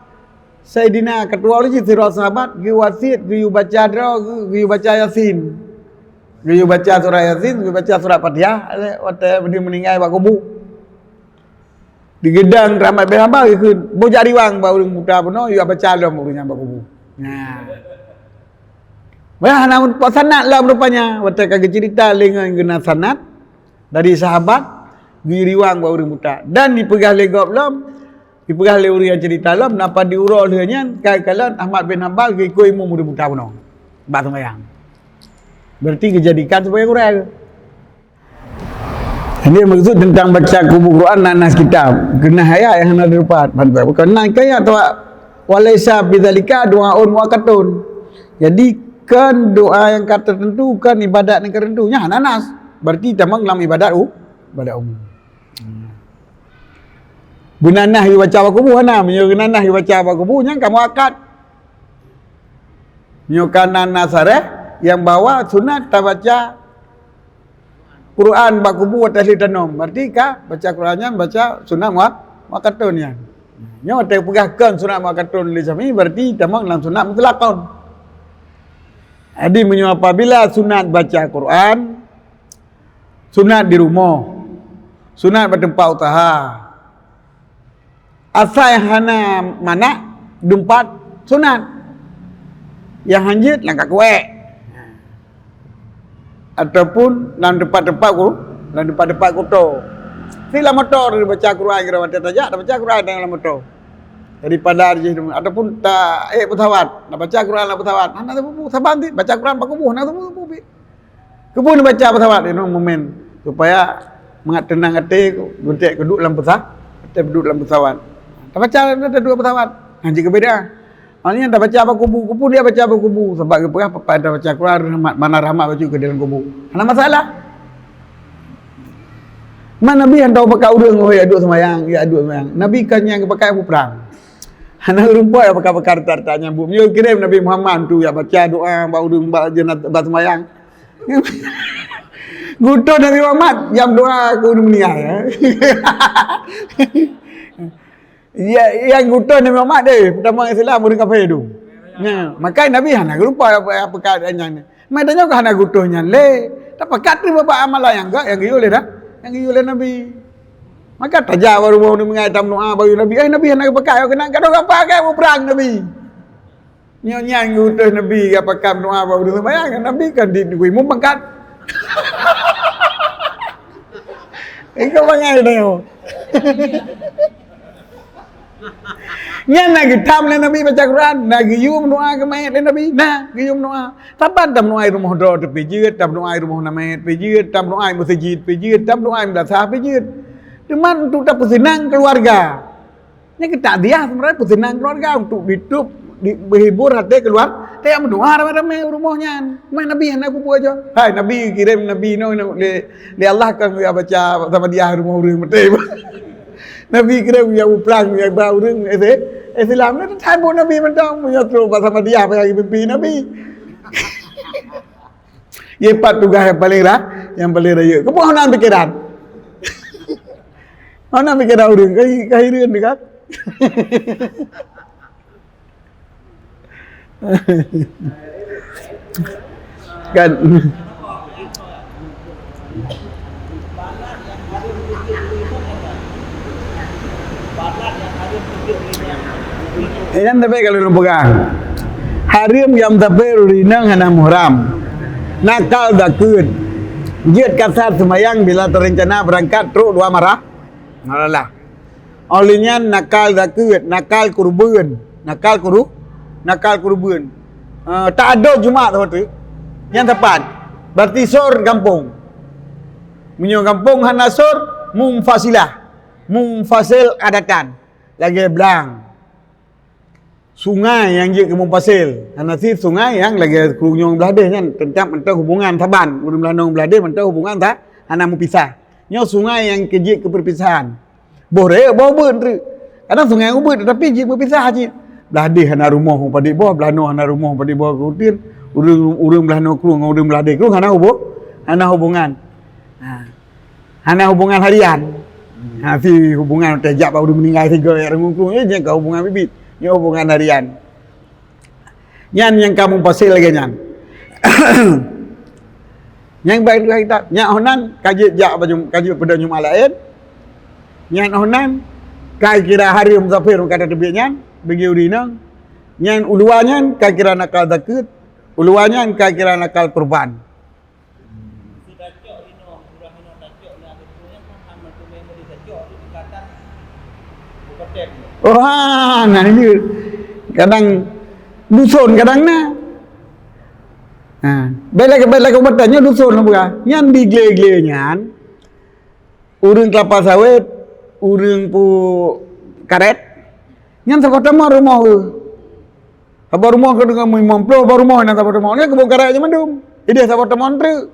Saidina ketua ulôn cit sidroe sahabat geuwasiet geuyue baca droe, geuyue baca Yasin. Geuyue baca surah Yasin, geuyue baca surah Fatihah, watée meuninggai bak kubu. Digeudang rahmat beh hamba geukheun, boh jak riwang bak ureuëng buta bunoe, yue baca lom ureuëng nyan bak kubu. Nah. Bah hana meurupa sanad lom rupanya, watée ka geuceurita lé ngon geunan sanad dari sahabat, geuyue riwang bak ureuëng buta. Dan dipeugah lé gob lom, dipeugah lé ureuëng nyang ceurita lom, napa diuroe lheueh nyan, ka kalon Ahmad bin Hambal geuikot imum ureuëng buta bunoe bak seumayang. Berarti geujadikan sebagai gurée. Ini maksud tentang baca kubu Quran na nas kitab. Keunan ayat nyang hana dilupat. Bukan na ayat tu, "Walaisa bidzalika du'aun muakkatun." Jadi, kon doa nyang ka teuteuntu, kon ibadat nyang ka teuteuntu. Nyan hana nas. Berarti tamong lam ibadat u-, ibadat umum. Beunanah yue baca bak kubu hana. Meunyoe beunanah yue baca bak kubu, nyan ka muakkad. Nyoe ka na, na sareh nyang bahwa sunat tabaca Quran bak kubu watée lheueh tanom. Berarti ka baca Quran nyan baca sunat mua-, muakkatun nyan. Nyoe watée peugah kon sunat muakkatun lé Syafi'i, berarti tamong lam sunat mutlakon. Jadi, meunyoe apabila sunat baca Quran, sunat di rumoh, sunat bak teumpat useuha, asai hana mangat dumpat sunat. Nyang hanjeuet lam kakuek. Ataupun lam teumpat-teumpat ku, lam teumpat-teumpat kuto. Si lam moto dibaca Quran kira watée tajak, tabaca Quran lam moto. Daripada jih, ataupun ta-, eh, pesawat, tabaca Quran lam pesawat. Hana sapeue-peue, saban cit baca Quran bak kubu, hana sapeue-peue. Keupeue neubaca pesawat inoe momen supaya mangat teunang até, geutek keuduek lam pesa-, até keuduek lam pesawat. Tabaca lam dua pesawat. Nah, jeuet keubeda. Awaknyan tabaca bak kubu, keupeue dia baca bak kubu, sabab geupeugah, "Peue tabaca Quran, rahmat, mana rahmat bacut keu dalam kubu." Hana masalah. Man Nabi han tau pakat ureuëng, oh, ya duek seumayang, ya duek seumayang. Nabi kan nyang geupakat ureuëng prang. Hana ureuëng pakat, pakat-pakat nyang buet. Meunyoe kirém Nabi Muhammad tu ya baca doa bak ureuëng bak jeunat bak seumayang. Geuutus Nabi Muhammad nyang doa keu ureuëng meuninggai, ya. Ya, nyang geuutus Nabi Muhammad deh, peutama Islam ureuëng kafé tu. Nah, makanya Nabi hana geulupa apa, apa keadaan nyan. Maka tanyoe ka hana geuutus nyan lé. Tapakat tu bak amalan nyang gak, nyang geuyue lé dah. Nyang geuyue lé Nabi. Maka tajak bak rumoh ureuëng meuninggai tameudoa bak Nabi. Eh, Nabi hana geupakat, keunan ka dong apa, ka muprang Nabi. Nyoe nyan geuutus Nabi ka pakat meudoa bak ureuëng seumayang, Nabi kan di, di imum pangkat. Engkau bangai dah. Nyan na geutam lé Nabi baca Quran, na geuyue meudoa keu manyét lé Nabi, na geuyue meudoa. Saban tameudoa i rumoh droe teuh pih jeuet, tameudoa i rumoh na manyét pih jeuet, tameudoa i meuseujid pih jeuet, tameudoa i meudrasah pih jeuet. Teuma untuk tapeuseunang keuluwarga. Nyan keu takziah sebenarnya peuseunang keuluwarga untuk ditup, di, menghibur hati keluar, tajak meudoa ramé-ramé u rumoh nyan. Meunan Nabi hana kubu aja. Hai Nabi kirém Nabi nyoe lé, lé Allah kan geuyue baca Muhammadiyah rumoh ureuëng maté. Nabi kirém geuyue peurang geuyue ba ureuëng Islam. Nyan that buet Nabi mantong meunyoe trok bak Muhammadiyah payah geumimpi Nabi. Ye pat tugaih nyang paleng ra-, nyang paleng rayeuk. Keupeue hana pikiran? Hana pikiran ureuëng, ka hi-, ka hireuen dekat. Kan. Nyan tapi kalau lôn peugah, hareuem nyang musafir ureuëng inong hana muhram. Nakal zakeuet. Jeuet kasar seumayang bila teurencana beurangkat trok dua marah. Malah. Óh lheueh nyan nakal zakeuet, nakal keureubeuen, nakal keuru-, nakal keureubeuen. Eh, tak ado Jumat saboh teuk. Nyan sapat. Berarti sor gampông. Meunyoe gampông hana sor, munfasilah. Munfasil adatan. Lagée blang. Sungai nyang jeuet keu munfasil. Hana sit sungai nyang lagée krueng nyoe blah deh nyan, teuntang mantong hubungan saban. Ureuëng blah nyoe blah deh mantong hubungan sa-, hana meupisah. Nyoe sungai nyang keu jeuet keu peupisahan. Boh rayeuk, boh ubeut treuk. Kadang sungai ubeut, tetapi jeuet meupisah cit. Blah deh hana rumoh padit boh, blah nyoe hana rumoh padit boh keu uteuen. Ureuëng, ureuëng blah nyoe krueng ngon ureuëng blah deh krueng hana hubo-, hana hubungan. Ha. Hana hubungan harian. Hase hubungan teuh jak bak ureuëng meuninggai sigoe nyang ureuëng krueng, nyoe nyang ka hubungan biet-biet. Nyoe hubungan harian. Nyan nyang ka mufassil lagée nyan. Nyang baik dua kitab. Nyan oh nan ka jeuet jak bak Jum-, ka jeuet peudong Jumat laén. Nyan oh nan ka kira hareuem musafir meukat teubiet nyan bagi ureuëng inong. Nyan uluwa nyan ka kira nakal zakeuet, uluwa nyan ka kira nakal kurban. Wah, nah ini kadang duson kadang na. Ha, bela bela kabupaten nyoe duson lah bukan. Nyan di gle-gle nyan ureuëng kelapa sawit, ureuëng pu karet, nyan saboh tamah rumoh tu. Saboh rumoh keu deungon limong ploh boh rumoh nyang saboh tamah. Nyan keubeuen karet aja mandum. Ideh saboh tamah treuk.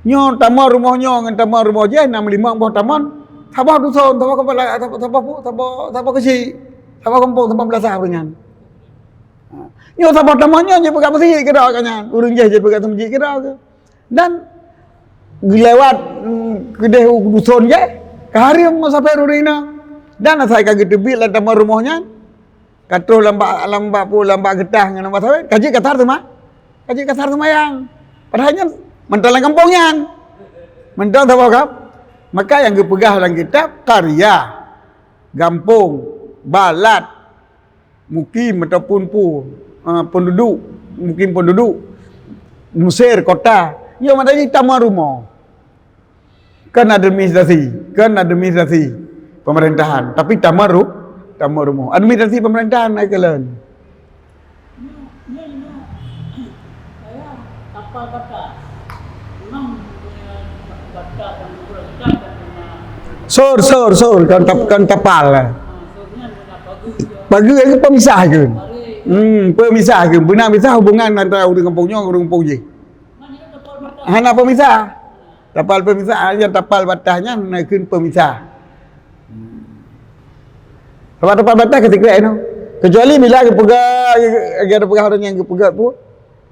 Nyoe tamah rumoh nyoe ngon tamah rumoh jih na limong boh tamah. Saboh duson, saboh kepala, saboh, saboh, saboh, saboh keuchik, saboh gampông, saboh beulasah ureuëng nyan. Ha. Nyoe saboh tamah nyoe jeuet peugah meuseujid keudroe nyan. Ureuëng jih jeuet peugah meuseujid keudroe. Dan geulewat, mm, keudeh u duson jih, ka hareuem musafir ureuëng inong. Dan asai ka geuteubiet lam tamah rumoh nyan, ka troh lam bak, lam bak pu-, lam bak geutah ngon lam bak sawét, ka jeuet ka that seuma-, ka jeuet ka that seumayang. Padahai nyan mantong lam gampông nyan. Mantong saboh gam-, maka nyang geupeugah lam kitab, qaryah, gampông, balad, mukim ataupun pu-, ah, penduduk, mukim penduduk, musir, kota, nyoe mantong jih tamah rumoh. Kan administrasi, kan administrasi pemerintahan, tapi tamah ru-, tamah rumoh. Administrasi pemerintahan ai keuleuen. Sor, sor, sor, kan tap-, kan tapal. Pageue itu pemisah ke? Hmm, pemisah ke? Beuna misah hubungan antara ureuëng gampông nyoe ngon ureuëng gampông jih. Hana pemisah. Tapal pemisah, hanya tapal batah nyan na kheun pemisah. Sabab tapal batah ka sikrek nyoe. Kecuali bila geupeugah, geupeugah ureuëng nyang geupeugah pu-,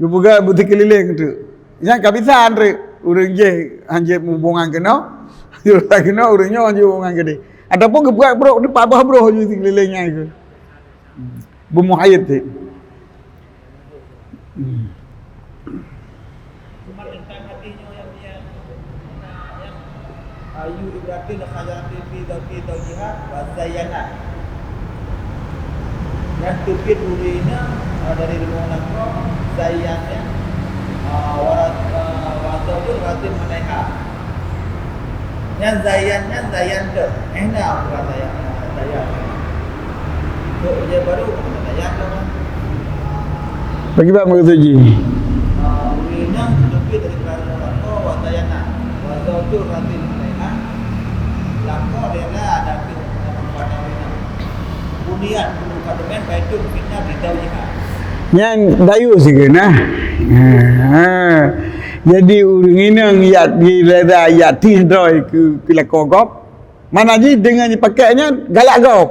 geupeugah beuteukeuliléng tu. Nyang ka bisa treuk ureuëng jih hanjeuet hubungan keunoe, ureuëng keunoe ureuëng nyoe hanjeuet hubungan keudeh. Ataupun geupeugah brok di pat bah broh ju sikeulileng nyan ke. Beumuhayid cit. Hmm. Cuma tentang hadis nyoe yang dia, yang, ah, ayu ibratin khajatin fi zawji zawjiha wa zayyanat. Yang teubiet ureuëng inong, ah, dari rumoh lakoe, zayyan, ya. Ah, wa, ah, wa zaujun radin alaiha. Nyan zayyan, nyan zayyan tu. Eh, na bukan zayyan, zayyan. Tu je baru bukan zayyan tu. Bagi bang maksud ji. Ah, ureuëng inong teubiet dari rumoh lakoe wa zayyanat. Wa zaujun radin alaiha. Lakoe dia lah ada tu pada ureuëng inong. Buniat bulu kademen baitun fitnah bidau jiha. Nyan dayus ke nah. Ha. Jadi ureuëng inong yak direda yak tih droe ke, ke lakoe gob. Mana ji dengan dipakai nyan galak gob.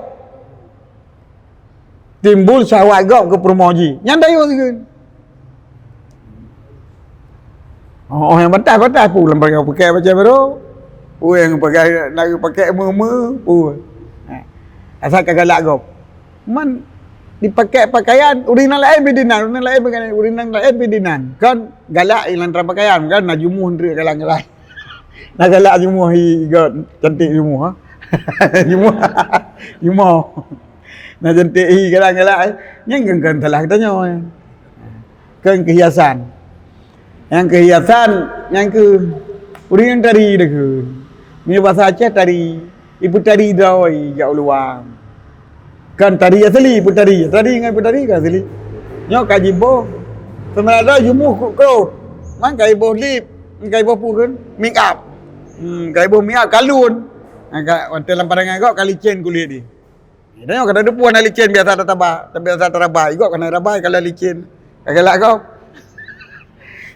Timbul syahwat gob ke peurumoh ji. Nyan dayus ke. Oh, oh, nyang batas-batas pu lam pakai, pakai macam baru. Pu nyang pakai nak pakai me-me pu. Ha. Asal ka galak gob. Man dipakai pakaian ureuëng nyang laén pih dinan, ureuëng nyang laén pakaian ureuëng nyang laén pih dinan. Kan galak inan tram pakaian kan na jumuh ndreuk galang-galang. Na galak jumuh i got cantik jumuh ha. Jumuh. Jumuh. Na cantik i galang-galang. Nyang kan salah kita nyoe. Kan kehiasan. Nyang kehiasan nyang ke ureuëng nyang tari deh ke. Meunyoe basa Aceh tari, ipeutari droe jak uluwa. Kan tari asli, ipeutari. Tari ngon ipeutari ka asli. Nyoe ka jiboh. Seumara droe jumuh krot-krot. Man ka jiboh lip, ka jiboh peue kheun? Make up. Hmm, ka jiboh make up kalon. Ka watèe lam pandangan gob ka licén kulét jih. Tanyoe kadang teupeu hana licén biasa tataba, biasa taraba. Igob kana raba kalau licén. Ka galak gob.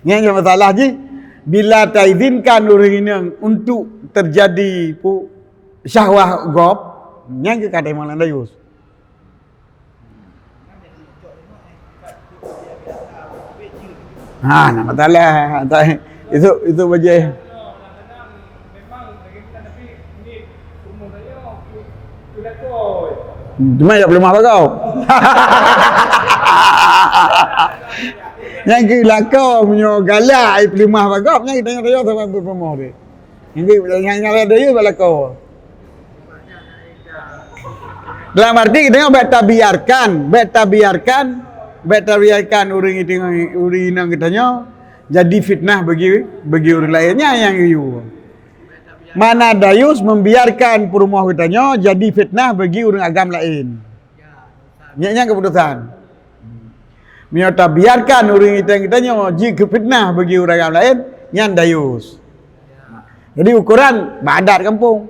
Nyan nyang masalah jih bila taizinkan ureuëng inong untuk terjadi pu-, syahwah gob, nyan keu kadai malam dayus. Ha, nak masalah. Itu, itu bajai. Memang lagèe nyan, tapi ni umum Cuma ya peuleumah bak gob. Nyang keu lakoe meunyoe galak ai peuleumah bak gob, nyang geutanyoe-tanyoe saban peurumoh deh. Nyang keu nyang nyang dayus bak lakoe. Dalam arti geutanyoe bèk tabiarkan, bèk tabiarkan, bèk tabiarkan ureueng itu, ureueng inong geutanyoe jadi fitnah bagi, bagi ureueng laén. Nyan nyang geuyue. Makna dayus membiarkan peurumoh geutanyoe jadi fitnah bagi ureueng agam laén. Nyan, nyan keputusan. Meunyoe tabiarkan ureueng inong geutanyoe jeuet keu fitnah bagi ureueng agam laén, nyan dayus. Jadi ukoran bak adat gampông.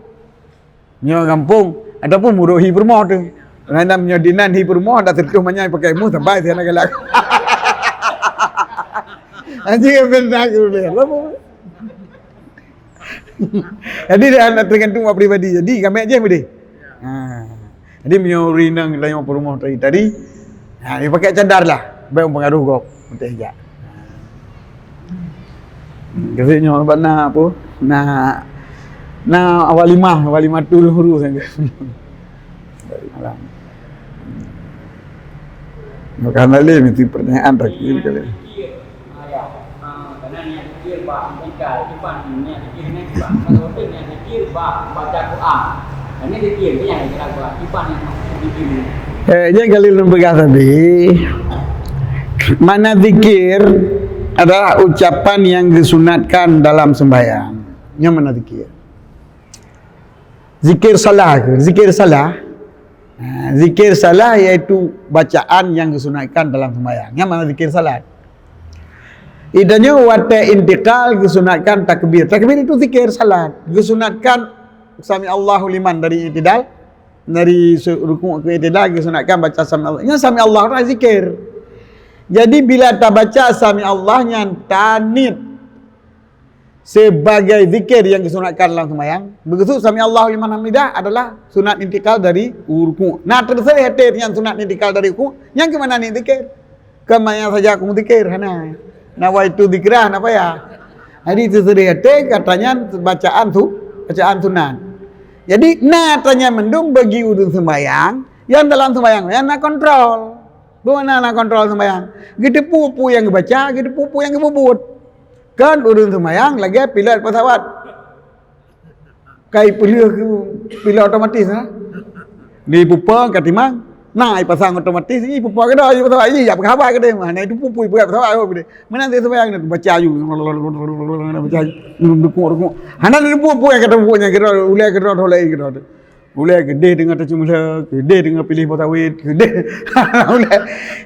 Nyoe gampông ataupun murit hi peurumoh tu. Kadang meunyoe dinan hi peurumoh dak teutuh manyai pakai muh sampai siat galak. Anjing yang benar tu dia. Jadi dia nak tergantung buat pribadi. Jadi kami aja boleh. Ha. Jadi meunyoe ureueng inong lam peurumoh tadi, tadi, ha, dia pakai cadar lah. Baik pengaruh gob. Beutôi jak. Kasi nyoe bak na apa? Na, na walimah, walimatul huru saja. Malam. Maka lain itu pertanyaan tak kira kali. Eh, jadi kali lôn peugah tadi, makna zikir adalah ucapan yang disunatkan dalam sembahyang. Nyan makna zikir. Zikir salah ke? Zikir salah. Ha, zikir salah iaitu bacaan yang disunatkan dalam sembahyang. Nyan makna zikir salah. Itanyoe watèe intikal geusunatkan takbir. Takbir itu zikir salat. Geusunatkan sami Allahu liman dari i'tidal, dari su-, rukuk ke i'tidal geusunatkan baca sami Allah. Nyan sami Allah adalah zikir. Jadi bila tabaca sami Allah nyan taniet sebagai zikir yang disunatkan dalam sembahyang. Begitu sami Allahu liman hamidah adalah sunat intikal dari rukuk. Nah, terserah hati nyan sunat intikal dari rukuk, nyan ke mana ni zikir? Kan maya saja aku zikir, hana. Nawaitu zikrah, napa ya? Jadi, seuseudeue até katanya bacaan tu, bacaan sunat. Jadi, na tanya mendung bagi ureueng sembahyang, yang dalam sembahyang, yang na kontrol. Bagaimana na kontrol sembahyang? Geuteupeue peue nyang geubaca, geuteupeue peue nyang geububuet. Kan ureueng sembahyang lagèe pilot pesawat. Kai peuleueh keu pilot otomatis, ha? Di pupa ka timang, na ipasang otomatis, i pupa keudroe, i pupa, i jak peuhaba keudéh, hana itu pupui peugah pesawat, oh, keudéh. Meunan dia sembahyang, baca aju, baca aju, rukuk, rukuk. Hana ada pupui, kata pupui nyang keudroe, ulèe keudroe, ulèe keudroe. Ulèe keudéh deungon taceumeuleuek, keudéh deungon piléh boh sawét, keudéh. Ulèe.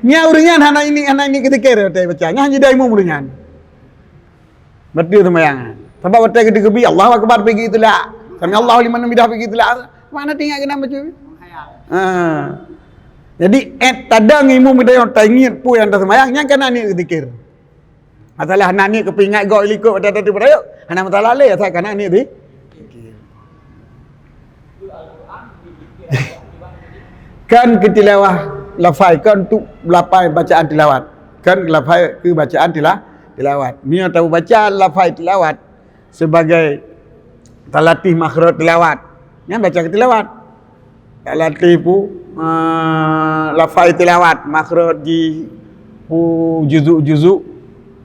Nyan ureueng nyan hana ini, hana ini keu zikir, baca. Nyan hanya dai imum ureueng nyan. Beutôi sembahyang. Sabab watèe geubi, Allahu Akbar pigi teulak. Sami Allahu liman hamidah pigi teulak. Mana teuingat keunan baca? Ha. Jadi, eh, tadang imum geutanyoe taingat peue nyang taseumbahyang, nyan kana niet zikir. Masalah hana niet keu peuingat gob likot watèe tateupeu rayeuk, hana masalah lé, asal kana niet zikir. Kan keu tilawah lafai, kan untuk lafai bacaan tilawat. Kan lafai keu bacaan tila-, tilawat. Meunyoe tabaca lafai tilawat sebagai talatih makhraj tilawat, nyan baca keu tilawat. Talatih pu, eh, lafai tilawat, makhraj jih, pu juzuk-juzuk,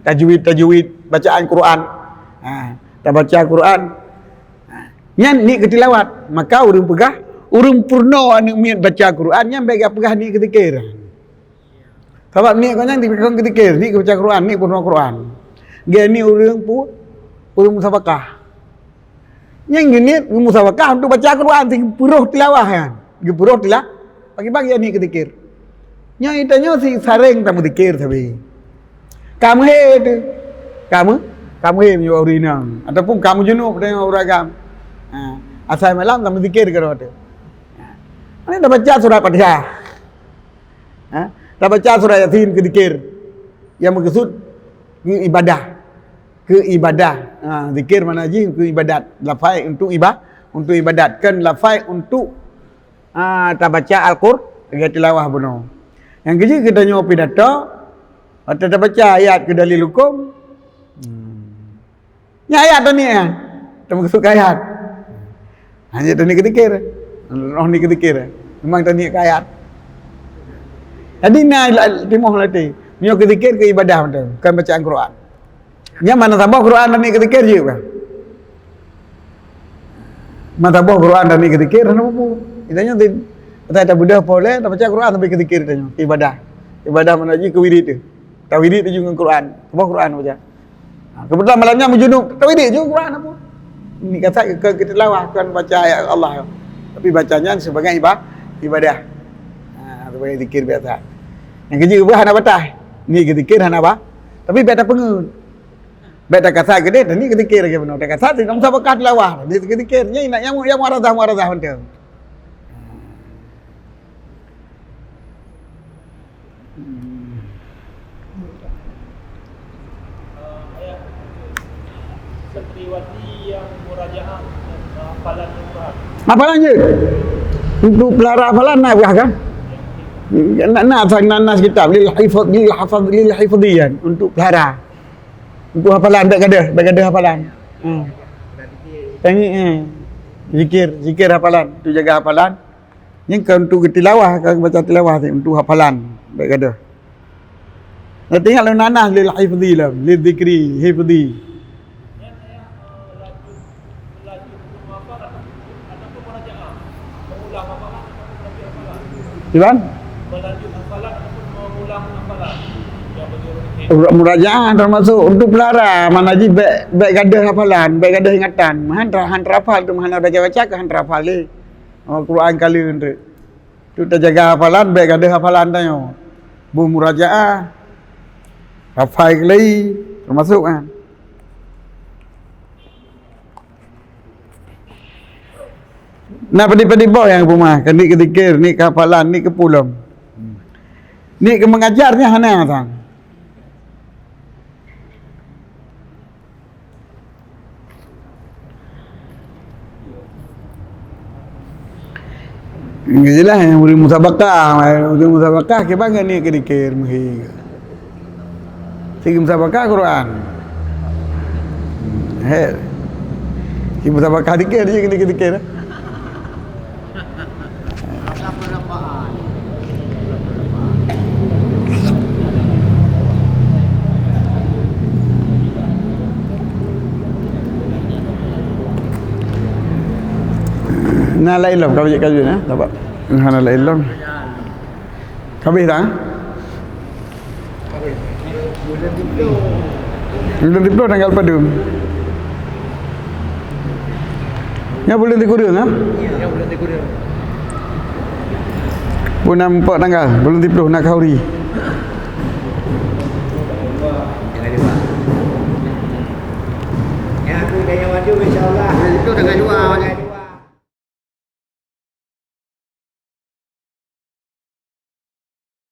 tajwid-tajwid, bacaan Quran. Ha, tabaca Quran. Ha, nyan niet keu tilawat. Maka ureueng peugah, ureueng peurunoe aneuk miet baca Quran, nyan bèk geupeugah niet keu zikir. Sabab niet gobnyan dipikirkan keu zikir, niet keu baca Quran, niet peurunoe Quran. Geu niet ureueng pu-, ureueng musabakah. Nyang geuniet musabakah untuk baca Quran, si geupeurôh tilawah nyan. Geupeurôh tila-, pagi-pagi niet keu zikir. Nyoe tanyoe si sareng tameuzikir sabe. Ka meuhé teuh. Ka meu-, ka meuhé meunyoe ureueng inong. Ataupun ka meujunub tanyoe ureueng agam. Ha, asai malam tameuzikir keudroe teuh. Ha. Mana tabaca surat Fatihah. Ha? Tabaca surah Yasin keu zikir. Nyang meukeusud keu ibadah. Keu ibadah. Ha, zikir makna jih keu ibadat. Lafai untuk iba-, untuk ibadat. Kon lafai untuk, ha, tabaca Al-Qur-, lagèe tilawah bunoe. Nyang keujeuet geutanyoe pidato, watèe tabaca ayat keu dalil hukôm. Hmm. Nyan ayat taniet nyan. Teuma geusut keu ayat. Hanya taniet keu zikir. Roh ni keu zikir. Memang taniet keu ayat. Jadi na la-, timoh latih. Nyoe keu zikir, keu ibadah mantong, bukan bacaan Quran. Nyan mana saboh Quran taniet keu zikir jeuet bah. Mana saboh Quran taniet keu zikir hana mampu. Kita nyoe tin. Kita dah bedah poleh, dah baca Quran sampai keu zikir kita nyoe. Ibadah. Ibadah mana ji keu wirid tu. Tawirid tu juga Quran. Saboh Quran baca. Ha, kebetulan malam nyan meujunub, tawirid juga Quran apa? Ni kata ke, ke, ke tilawah, bukan baca ayat Allah. Tapi bacanya sebagai iba-, ibadah. Ha, sebagai zikir biasa. Yang kerja ubah hana batas. Ni ke zikir hana bah. Tapi beda pengen. Beda kasar ke dia, ni ke zikir ke benar. Dah kasar tu, nak musabakah tilawah. Ni ke zikir. Ni nak yang, yang muarazah, muarazah mantong. Santriwati yang murajaah dan hafalan Al-Quran. Hafalan je. Untuk pelihara hafalan nak peugah kan? Nak, nak, nak, nak nas kitab lil hifz, lil hafaz, lil hifzi kan, untuk pelihara. Untuk hafalan, bèk gadoh, bèk gadoh hafalan. Hmm. Tangi, eh. Zikir, zikir hafalan, untuk jaga hafalan. Nyan ka untuk tilawah, ka baca tilawah tu, untuk hafalan. Bèk gadoh. Dah teuingat lôn nanah lil hifzi lah, lil zikri, hifzi. Iban? Murajaah termasuk untuk pelihara, mana ji bèk, bèk gadoh hafalan, bèk gadoh ingatan. Mahan tra-, han terhafal tu, mahan baca-baca ke han terhafal lé. Oh, Quran kali untuk. Tu tajaga hafalan, bèk gadoh hafalan tanyoe. Boh murajaah, hafai keulai, termasuk kan. Nah, padé-padé boh nyang peumah, kan ni keu zikir, ni keu hafalan, ni keu pulom. Ni keu mengajar nyan hana sang. Jeulaih ureueng musabakah, ureueng musabakah kiban ngon niat keu zikir meuhi. Sigi musabakah Quran. He. Sigi musabakah zikir, sigi keu zikir. Na laén lom, ka jeuet, ka jeuet, eh, dapat. Na laén lom. Ka habéh dah? Buleuen siplôh tanggal padum? Nyan buleuen sikureueng, ha? Pukon nam empat tanggal, buleuen siplôh na khauri. Ya, aku dah nyawa tu, insya Allah. Buleuen siplôh tanggal dua.